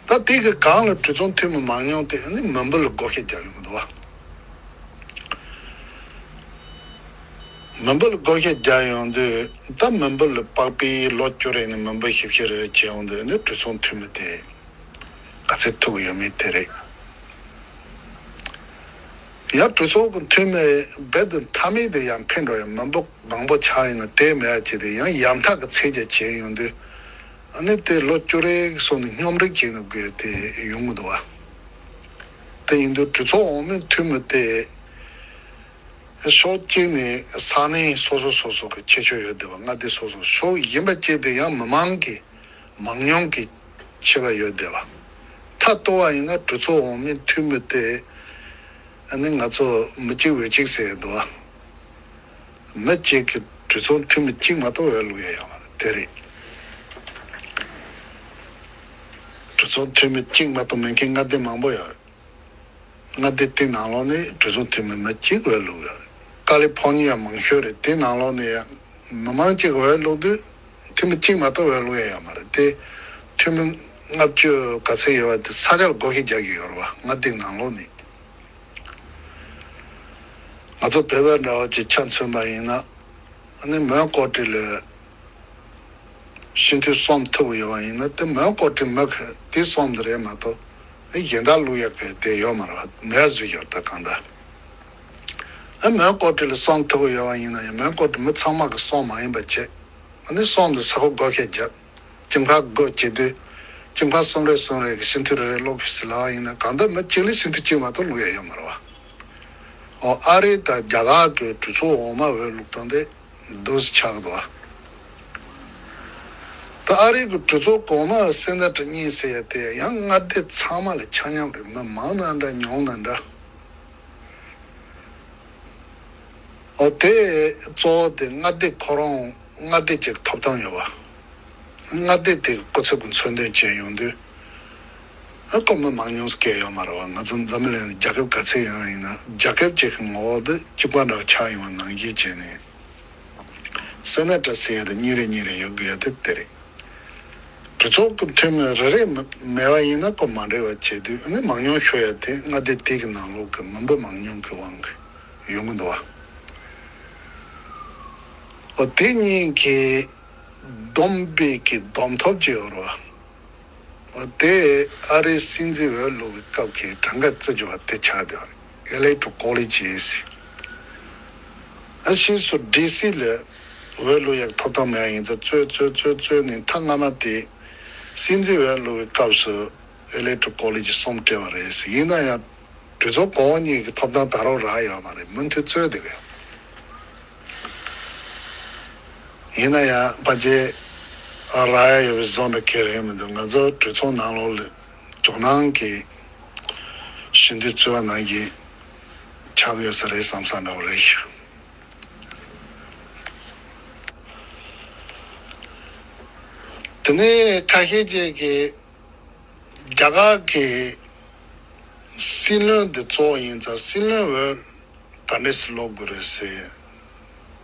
ད་དེ་གི་སྒང་ལ་གྲོས་ཚོགས་འཐུས་མི་མང་ཉུང་དེ་ནི་མི་འབོར་ལ་བགོ་བཤའ་རྒྱག་ཡོང་གི་འདུག་བ། མི་འབོར་ལ་བགོ་བཤའ་རྒྱག་ཡོང་དུས་ད་མི་འབོར་ལ་དཔག་པའི་ལོ་བཅུ་རེ་ནས་མི་འབོར་བཞི་བཅུ་རེ་རེ་བྱས་ཡོང་དུས་ནི་གྲོས་ཚོགས་འཐུས་མི་དེ། ག་ཚད་ཐུབ་ཡོད་མེད་དེ་རེད། ཡང་གྲོས་ཚོགས་ཀྱི་འཐུས་མི་རྦད་དེ་མཐའ་མའི་དེ་ཡང་འཕེལ་འགྲོ་ཡང་མི་འབོར་མང་པོ་ཆགས་ཡིན་ན་དེ་མེད་ཡ་ཅིག་དེ་ཡང་ཡར་མཐའ་གི་ཚད་ཀྱང་བྱས་ཡོང་དུས་ཨ་ནི་དེ་ལོ་བཅུ་རེ་སོགས་ནས་སྙོམས་སྒྲིག་བྱས་ནས་དགོས་དེ་ཡོང་གི་འདུག་བ། དེ་ཡིན་དུས་གྲོས་ཚོགས་འོག་མའི་འཐུས་མི་དེ་ཕྱོགས་གཅིག་ནས་ས་གནས་སོ་སོ་སོ་སོ་གི་ཁྱད་ཆོས་ཡོད་བསྡད་པ་མངའ་སྡེ་སོ་སོ་ཕྱོགས་གཞན་པ་གཅིག་དེ་ཡང་མི་མང་གི་མང་ཉུང་གི་ཁྱད་པར་ཡོད་བསྡད་པ། མཐའ་གཏུགས་པ་ཡིན་ན་གྲོས་ཚོགས་འོག་མའི་འཐུས་མི་དེ་ཨ་ནི་ང་ཚོ་མི་གཅིག་འོས་གཅིག་ཟེར་ཡ་འདུག་བ། མི་གཅིག་གིས་གྲོས་ཚོགས་འཐུས་མི་གཅིག་མ་གཏོགས་འོས་བླུག་ཡ་ཡོད་མ་རེད་དེ་རེད། གྲོས་ཚོགས་འཐུས་མི་གཅིག་མ་གཏོགས་མེད་མཁན་མངའ་སྡེ་མང་པོ་ཡོད་རེད། མངའ་སྡེ་དེ་ནང་ལོགས་ནས་གྲོས་ཚོགས་འཐུས་མི་མི་གཅིག་འོས་བླུགས་ཡོད་རེད། ཀ་ལི་ཕོར་ཉི་ཡ་མང་ཤོས་རེད། དེ་ནང་ལོགས་ནས་མི་མང་གཅིག་འོས་བླུགས་དུས་འཐུས་མི་གཅིག་མ་གཏོགས་འོས་བླུགས་ཡ་ཡོད་མ་རེད་དེ། འཐུས་མི་ལྔ་བཅུ་ག་ཚད་ཡོད་པ་དེ་ས་ཆར་བགོ་བཤའ་རྒྱག་གི་ཡོད་རེད་བ་མངའ་སྡེ་ནང་ལོགས་ནས། ང་ཚོ་བོད་པ་འདྲ་བ་ཅིག་ཆ་མཚོན་པ་ཡིན་ན་ཨ་ནི་མོན་ཀོ་ཀྲི་ལ་སྤྱི་འཐུས་གསུམ་ཐུབ་ཡོད་པ་ཡིན་ན་དེ་མོན་ཀོ་ཀྲི་མི་གི་དེ་གསུམ་དེ་རེད་མ་གཏོགས་ཨ་གཞན་དག་བླུག་ཡག་གི་དེ་ཡོད་མ་རེད་བ། མེད་བཟོས་ཡོད་ད་གང་ལྟར། ད་མོན་གྷོ་ཊི་ལ་སོང་ཐུབ་ཀྱི་ཡོད་པ་ཡིན་ན་ཡང་མོན་གྷོ་ཊི་མི་ཚང་མ་གི་སོང་མ་ཡིན་པ་བྱས། ཨ་ནི་སོང་དུས་ས་ཁོ་སྒོ་ཁ་བརྒྱབ། ཁྱིམ་ཁ་སྒོ་ཕྱེ་དུས། ཁྱིམ་ཁ་གསུམ་རེ་གསུམ་རེ་གི་སྤྱི་འཐུས་རེ་རེ་བླུགས་ཤིག་ཟེར་ལབ་པ་ཡིན་ན་གང་ལྟར་མི་གཅིག་ལ་སྤྱི་འཐུས་གཅིག་མ་གཏོགས་བླུགས་ཡ་ཡོད་མ་རེད་བ། ཨོ་ཨ་རི་དང་རྒྱ་གར་གི་གྲོས་ཚོགས་འོག་མ་འོས་བླུགས་སྟངས་དེ་འདུག་སེ་ཆགས་འདུག་བ། ད་ཨ་རི་གི་གྲོས་ཚོགས་གོང་མ་སེ་ནེ་ཊར་གཉིས་ཟེར་ཡ་དེ་ཡང་མངའ་སྡེ་ཚང་མ་ལ་ཆ་མཉམ་རེད། མི་མང་ན་འདྲ་ཉུང་ན་འདྲ། ཨོ་དེ་གཙོ་བོ་དེ་མངའ་སྡེ་ཁོ་རང་མངའ་སྡེ་གཅིག་ཐོབ་ཐང་ཡོད་པ། མངའ་སྡེ་དེ་གི་སྐུ་ཚབ་ཀྱི་མཚོན་དོན་བྱས་ཡོང་དུས། ཨ་ཁོ་མི་མང་ཉུང་སྐད་ཡོད་མ་རེད་བ། ང་ཚོ་འཛམ་བུ་གླིང་ལ་རྒྱལ་ཁབ་ག་ཚད་ཡོད་ཡིན་ན་རྒྱལ་ཁབ་ཅིག་གི་ངོ་བོ་དེ་གཅིག་པ་འདྲ་བ་ཆགས་ཡོང་བ་ནང་བཞིན་བྱས་ནས། སེ་ནེ་ཊར་ཟེར་ཡ་དེ་གཉིས་རེ་གཉིས་རེ་ཡོད་དགོས་ཡ་དེ་དེ་རེད། གྲོས་ཚོགས་ཀྱི་འཐུས་མི་རེ་རེ་མ་མེད་པ་ཡིན་ན་ཁོ་མ་འགྲིག་པ་བྱས་དུས་ཨ་ནི་མང་ཉུང་ཤོར་ཡ་དེ་མངའ་སྡེ་དེ་གི་ནང་ལོགས་ཀྱི་མི་འབོར་མང་ཉུང་གི་དབང་གིས་ཡོང་གི་འདུག་བ། འོ་དེ་གཉིས་ཀྱི་བསྡོམས་པའི་གི་བསྡོམས་ཐོབ་ཅིག་ཡོད་རེད་བ། དེ་ཨ་རིའི་སྲིད་འཛིན་འོས་བླུག་པའི་སྐབས་ཀྱི་གྲངས་ཀ་བརྩི་རྒྱུ་བ་དེ་ཆགས་བསྡད་པ་རེད། ཨེ་ལེག་ཊོ་རལ་ཀོ་ལེ་ཇི་ཟེར། ཨ་ཕྱིས་སུ་ཌི་སི་ལ་འོས་བླུག་ཡག་ཐོབ་ཐང་མེད་པ་ཡིན་ཙང་རྩོད་རྩོད་རྩོད་རྩོད་ནས་མཐའ་མ་དེ་སྲིད་འཛིན་འོས་བླུག་པའི་སྐབས་སུ་ཨེ་ལེག་ཊོ་རལ་ཀོ་ལེ་ཇི་གསུམ་སྤྲད་པ་རེད་ཟེར། ཡིན་ན་ཡང་གྲོས་ཚོགས་གོང་འོག་གཉིས་ཀྱི་ཐོབ་ཐང་ད་རུང་རག་ཡོད་མ་རེད། མུ་མཐུད་རྩོད་བསྡད་ཀྱི་ཡོད། ཡིན་ན་ཡང་ཕལ་ཆེར་རག་ཡ་ཡོད་པའི་བཟོ་འདྲ་གང་ཡང་རེད་མི་འདུག་ང་ཚོ་གྲོས་ཚོགས་ནང་ལོགས་ལ་ཇོ་ནང་གི་སྤྱི་འཐུས་གཙོས་པ་ནང་གི་ཆགས་ཡོད་ས་རེད་བསམ་ས་འདྲ་བོ་རེད་ཤག་དེ་ནས་ཁ་ཤས་ཅིག་གིས་རྒྱ་གར་གྱི་སྲིད་བློན་འདི་གཙོ་བོ་ཡིན་ཙང་སྲིད་བློན་འོས་ག་འདྲས་སེ་བླུག་དགོས་རེད་ཟེར་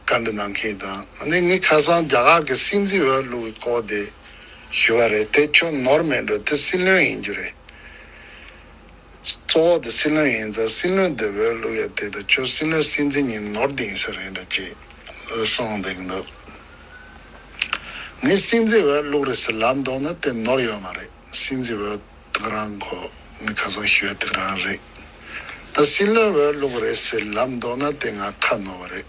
བཀའ་འདྲི་གནང་མཁན་དང་། ཨ་ནི་ངས་ཁ་སང་རྒྱ་གར་གྱི་སྲིད་འཛིན་འོས་བླུག་པའི་སྐོར་དེ་ཞུས་པ་རེད། དེ་ཁྱོད་ནོར་མེད་འགྲོ། དེ་སྲིད་བློན་ཡིན་རྒྱུ་རེད། གཙོ་བོ་དེ་སྲིད་བློན་ཡིན་ཙང་སྲིད་བློན་དེ་འོས་བླུག་ཡ་དེ་དང་ཁྱོད་སྲིད་བློན་སྲིད་འཛིན་གཉིས་ནོར་དེ་ཡིན་ས་རེད་འདྲ་ཅིག་གསུངས་བསྡད་ཀྱི་འདུག་ངས་སྲིད་འཛིན་འོས་བླུག་རེད་ཟེར་ལབ་འདུག་ན་དེ་ནོར་ཡོད་མ་རེད། སྲིད་འཛིན་འོས་དེ་ག་རང་ཁོ་ངས་ཁ་སང་ཞུས་ཡ་དེ་ག་རང་རེད། ད་སྲིད་བློན་འོས་བླུག་རེད་ཟེར་ལབ་འདུག་ན་དེ་ང་ཁ་ནོར་བ་རེད།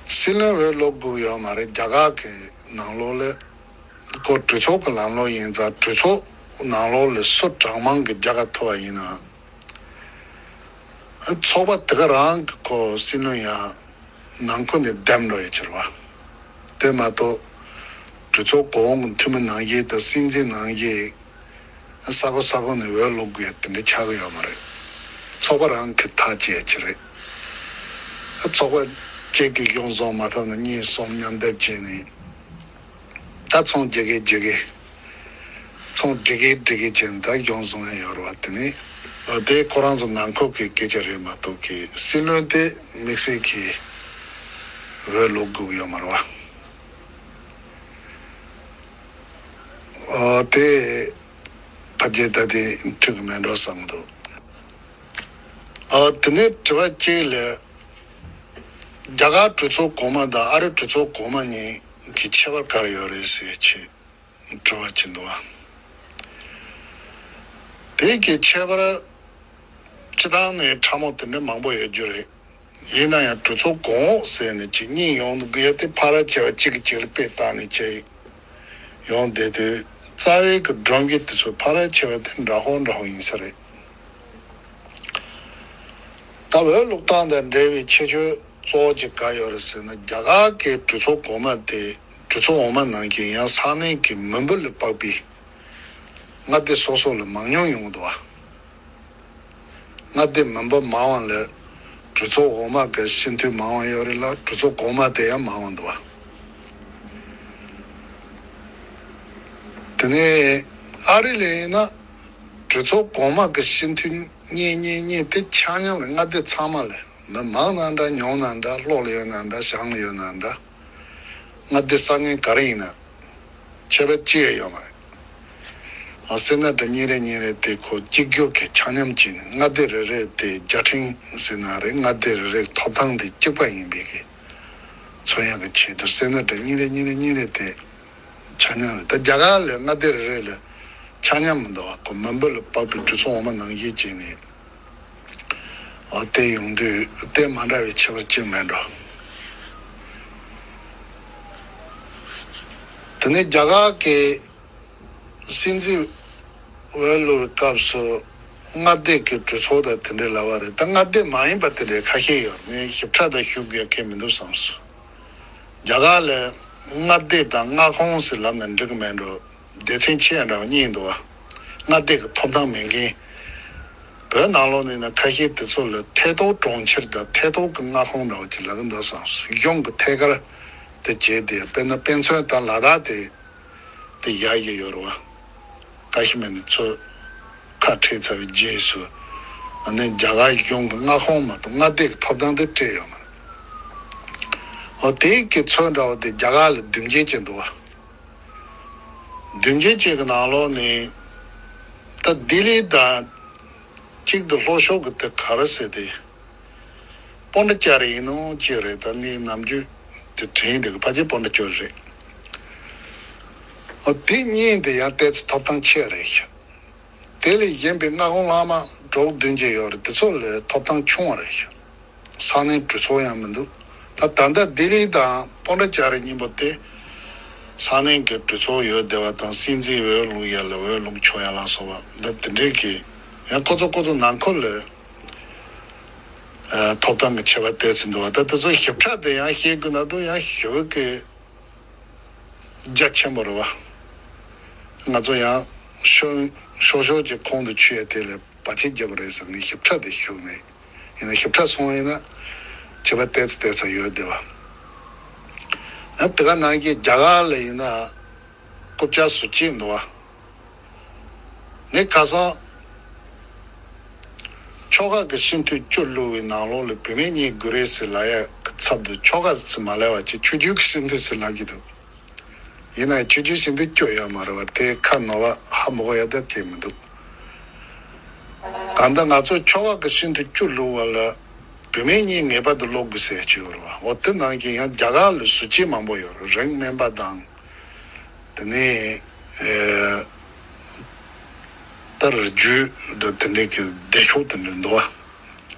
སྲིད་བློན་འོས་བླུག་དགོས་ཡོད་མ་རེད། རྒྱ་གར་གྱི་ནང་ལོགས་ལ་ཁོ་གྲོས་ཚོགས་ཀྱི་ལམ་ལུགས་ཡིན་ཙང་གྲོས་ཚོགས་ནང་ལོགས་ལ་སུ་གྲངས་མང་གི་རྒྱལ་ཁ་ཐོབ་པ་ཡིན་ན། ཚོགས་པ་དེ་ག་རང་གི་ཁོ་སྲིད་བློན་ཡང་ནང་ཁུལ་ནས་འདེམས་འགྲོ་ཡ་ཕྱིར་བ། དེ་མ་གཏོགས་གྲོས་ཚོགས་གོང་འོག་གི་འཐུས་མི་ནང་བཞིན་དང་སྲིད་འཛིན་ནང་བཞིན་ས་ཁོངས་ས་ཁོངས་ནས་འོས་བླུག་དགོས་ཡ་དེ་འདྲ་ཆགས་ཀྱི་ཡོད་མ་རེད། ཚོགས་པ་རང་གིས་ཐག་བཅད་ཡ་ཅིག་རེད། ཚོགས་པ་གཅིག་གིས་གཞུང་བཟུང་མ་ཐུབ་ན་གཉིས་གསུམ་མཉམ་སྡེབ་བྱས་ནས། ད་ཚོང་རྒྱག་གི་རྒྱག་གི། ཚོང་སྒྲིག་གི་སྒྲིག་གི་བྱས་ནས་ད་གཞུང་བཟུང་ཡ་ཡོད་རེད་བ། དེ་ནི་དེ་ཁོ་རང་ཚོ་ནང་ཁུལ་གྱི་སྐད་ཆ་རེད་མ་གཏོགས་ཀྱི་སྲིད་བློན་དེ་དམིགས་བསལ་གྱི་འོས་བླུག་དགོས་ཀྱི་ཡོད་མ་རེད་བ། ཨོ་དེ་ཕལ་ཆེར་ད་དེ་འཐུས་ཀྱི་མེད་འགྲོ་བསམ་གྱི་འདུག་ཨོ་དེ་ནས་དྲི་བ་གཅིག་ལ། རྒྱ་གར་གྲོས་ཚོགས་གོང་མ་དང་ཨ་རི་གྲོས་ཚོགས་གོང་མ་གཉིས་ཀྱི་ཁྱད་པར་ག་རེ་ཡོད་རེད་ཟེར་ཆེད་དྲི་བ་ཅིག་འདུག་བ། དེ་གི་ཁྱད་པར་སྤྱི་བཏང་ནས་ཕྲ་མོ་དེ་འདྲ་མང་པོ་ཡོད་རྒྱུ་རེད། ཡིན་ན་ཡང་གྲོས་ཚོགས་གོང་འོག་ཟེར་ནས་ཅིག་གཉིས་ཡོང་དགོས་ཡ་དེ་ཕལ་ཆེ་བ་གཅིག་གིས་གཅིག་ལ་དཔེ་བལྟས་ནས་བྱས་ཡོང་བསྡད་དུས་རྩ་བའི་གི་སྒྲོམ་གཞི་དེ་ཚོ་ཕལ་ཆེ་བ་དེ་འདྲ་པོ་འདྲ་པོ་ཡིན་ས་རེད། ད་འོས་བླུག་སྟངས་དང་འབྲེལ་བའི་ཁྱད་ཆོས་གཙོ་བོ་གཅིག་ག་ཡོད་རེད་ཟེར་ན། རྒྱ་གར་གྱི་གྲོས་ཚོགས་གོང་མ་དེ་གྲོས་ཚོགས་འོག་མ་ནང་བཞིན་ཡང་ས་གནས་ཀྱི་མི་འབོར་ལ་དཔག་པའི་མངའ་སྡེ་སོ་སོ་ལ་མང་ཉུང་ཡོང་གི་འདུག་བ། མངའ་སྡེ་མི་འབོར་མང་བ་ལ་གྲོས་ཚོགས་འོག་མ་གི་སྤྱི་འཐུས་མང་བ་ཡོད་རེད་ལ་གྲོས་ཚོགས་གོང་མ་དེ་ཡང་མང་བ་འདུག་བ། དེ་ནས་ཨ་རི་ལ་ཡིན་ན་གྲོས་ཚོགས་གོང་མ་གི་སྤྱི་འཐུས་གཉིས་གཉིས་གཉིས་དེ་ཆ་མཉམ་ལ་མངའ་སྡེ་ཚང་མ་ལ་མི་མང་ན་འདྲ་ཉུང་ན་འདྲ་ལྷོ་ལ་ཡོད་ན་འདྲ་བྱང་ལ་ཡོད་ན་འདྲ་མངའ་སྡེ་ས་གནས་ག་རེ་ཡིན་ན་ཁྱད་པར་ཅི་ཡང་ཡོད་མ་རེད། ཨ་སེ་ནེ་ཊར་གཉིས་རེ་གཉིས་རེ་དེ་ཁོ་གཅིག་གྱུར་གྱི་ཆ་མཉམ་བྱས་ནས་མངའ་སྡེ་རེ་རེ་དེ་རྒྱལ་ཕྲན་ཟེར་ན་རེད། མངའ་སྡེ་རེ་རེའི་ཐོབ་ཐང་དེ་གཅིག་པ་ཡིན་པའི་གི་མཚོན་ཡག་གི་ཆེད་དུ་སེ་ནེ་ཊར་གཉིས་རེ་གཉིས་རེ་གཉིས་རེ་དེ་ཆ་མཉམ་རེད། ད་རྒྱ་གར་ལ་མངའ་སྡེ་རེ་རེ་ལ་ཆ་མཉམ་མི་འདུག་བ། ཁོ་མི་འབོར་ལ་དཔག་པའི་གྲོས་ཚོགས་འོག་མ་ནང་བཞིན་བྱས་ནས་ འོ་དེ་ཡོང་དུས་དེ་མ་འདྲ་བའི་ཁྱད་པར་ཅིག་མེད་འགྲོ། དེ་ནས་རྒྱ་གར་གྱི་སྲིད་འཛིན་འོས་བླུག་པའི་སྐབས་སུ་མངའ་སྡེ་གི་གྲོས་ཚོགས་དང་དེ་འདྲའི་ལབ་པ་རེད། ད་མངའ་སྡེ་མ་ཡིན་པ་དེ་འདྲའི་ཁ་ཤས་ཡོད། ངས་ཞིབ་ཕྲ་དང་ཞུ་དགོས་མཁན་མི་འདུག་བསམས་སོང་། རྒྱ་གར་ལ་མངའ་སྡེ་དང་མངའ་ཁོངས་ཟེར་ལབ་ན་འགྲིག་གི་མེད་འགྲོ། སྡེ་ཚན་ཆེ་ཡང་འདྲ་བ་གཉིས་འདུག་བ། མངའ་སྡེ་གི་ཐོབ་ཐང་མེད་མཁན། བོད་ནང་ལོགས་ནས་ན་ཁ་ཤས་དེ་ཚོ་ལ་ཐད་གཏོགས་གྲོང་ཁྱེར་དང་ཐད་གཏོགས་ཀྱི་མངའ་ཁོངས་འདྲ་བ་ཅིག་ལབ་ཀྱི་འདུག་བསམས་སོང་། གཞུང་གི་ཐད་ཀར་དེ་བྱས་ཏེ། དཔེར་ན་དཔེ་མཚོན་ད་ལ་དྭགས་དེ་དེ་ཡག་གི་ཡོད་རེད་བ། ཀ་ཤི་མིར་ནས་ཚུར་ཁ་བྲལ་ཚར་བའི་རྗེས་སུ། ཨ་ནི་རྒྱ་གར་གཞུང་གི་མངའ་ཁོངས་མ་གཏོགས་མངའ་སྡེ་གི་ཐོབ་ཐང་དེ་སྤྲད་ཡོད་མ་རེད། འོ་དེ་གི་ཚོད་འདྲ་བོ་དེ་རྒྱ་གར་ལ་བདུན་བརྒྱད་ཅིག་འདུག་བ། བདུན་བརྒྱད་ཅིག་གི་ནང་ལོགས་ནས་ད་ལྡི་ལི་དང་གཅིག་ཏུ་ལྷོ་ཕྱོགས་ཀྱི་དེ་ག་རེ་ཟེར་དེ། པོན་ཌི་ཅ་རི་ཡིན་ནོ་ཅི་རེད། ད་ངས་ནམ་རྒྱུན་དེ་དྲན་དེ་གི་ཕལ་ཆེར་པོན་ཌི་ཅ་རི་རེད། ཨོ་དེ་གཉིས་དེ་ཡང་ཏོག་ཙམ་ཐོབ་ཐང་ཆེ་རེད་ཤག་དེ་ལས་གཞན་པའི་མངའ་ཁོངས་ལྷག་མ་དྲུག་བདུན་ཅིག་ཡོད་རེད། དེ་ཚོ་ལས་ཐོབ་ཐང་ཆུང་བ་རེད་ཤག་ས་གནས་གྲོས་ཚོགས་ཡང་མི་འདུག་ད་ད་ལྟ་ལྡི་ལི་དང་པོན་ཌི་ཅ་རི་གཉིས་པོ་དེ་ས་གནས་ཀྱི་གྲོས་ཚོགས་ཡོད་བསྡད་པ་དང་། སྲིད་འཛིན་འོས་བླུག་ཡ་ལ་འོས་བླུག་ཆོག་ཡ་ལ་སོགས་པ་འདི་དེ་འདྲའི་གི་ཡང་ཁོ་ཚོ་ཁོ་ཚོ་ནང་ཁུལ་ལ་ཨ་ཐོབ་ཐང་གི་ཁྱད་པར་ཏོག་ཙམ་འདུག་བ། ད་དེ་ཚོ་ཞིབ་ཕྲ་དེ་ཡང་བཤད་དགོས་ན་དུ་ཡང་ཞེ་པོ་གི་རྒྱ་ཆེན་པོ་རེད་བ། ང་ཚོ་ཡང་ཤོ་ཤོ་ཤོ་གི་ཁོང་དུ་ཆུད་ཡ་དེ་ལས་བར་ཆད་རྒྱག་གི་རེད་ཟེར་ནས་ཞིབ་ཕྲ་དེ་ཞུ་མེད། ཡིན་ན་ཞིབ་ཕྲ་སོང་བ་ཡིན་ན་ཁྱད་པར་ཏོག་ཙམ་ཏོག་ཙམ་ཡོད་བསྡད་བ། ཨ་དེ་ག་ནང་གི་རྒྱ་གར་ལ་ཡིན་ན་རྐུབ་བཀྱག་ཟུར་བཅད་འདུག་བ། ངས་ཁ་སང་ཆོལ་ཁ་གི་སྤྱི་འཐུས་བཅུ་བླུགས་པའི་ནང་ལོགས་ལ་བུད་མེད་གཉིས་དགོས་རེད་ཟེར་ལབ་ཡ་གི་ཚབ་ཏུ་ཆོལ་ཁ་ཟེར་མ་ལབ་པ་བྱས་ཆོས་བརྒྱུད་ཀྱི་སྤྱི་འཐུས་ཟེར་ལབ་ཀྱི་འདུག་ཡིན་ན་ཡང་ཆོས་བརྒྱུད་སྤྱི་འཐུས་བཅུ་ཡོད་མ་རེད་བ། དེ་ཁ་ནོར་བ་ཧ་མི་གོ་ཡ་ད་གལ་མི་འདུག་གང་ལྟར་ང་ཚོས་ཆོལ་ཁ་གི་སྤྱི་འཐུས་བཅུ་བླུགས་པ་ལ་བུད་མེད་གཉིས་ངེས་པར་དུ་བླུག་དགོས་ཟེར་གྱི་ཡོད་རེད་བ། འོ་དེ་ནང་གི་ཡང་རྒྱ་གར་ལ་ཟུར་བཅད་མང་པོ་ཡོད་རེད། རིང་སྨན་པ་དང་། དེ་ནས་ཨེ་ད་རི་རྒྱུད་དང་དེ་འདྲའི་གི་སྡེ་ཤོག་དེ་འདྲ་འདུག་བ།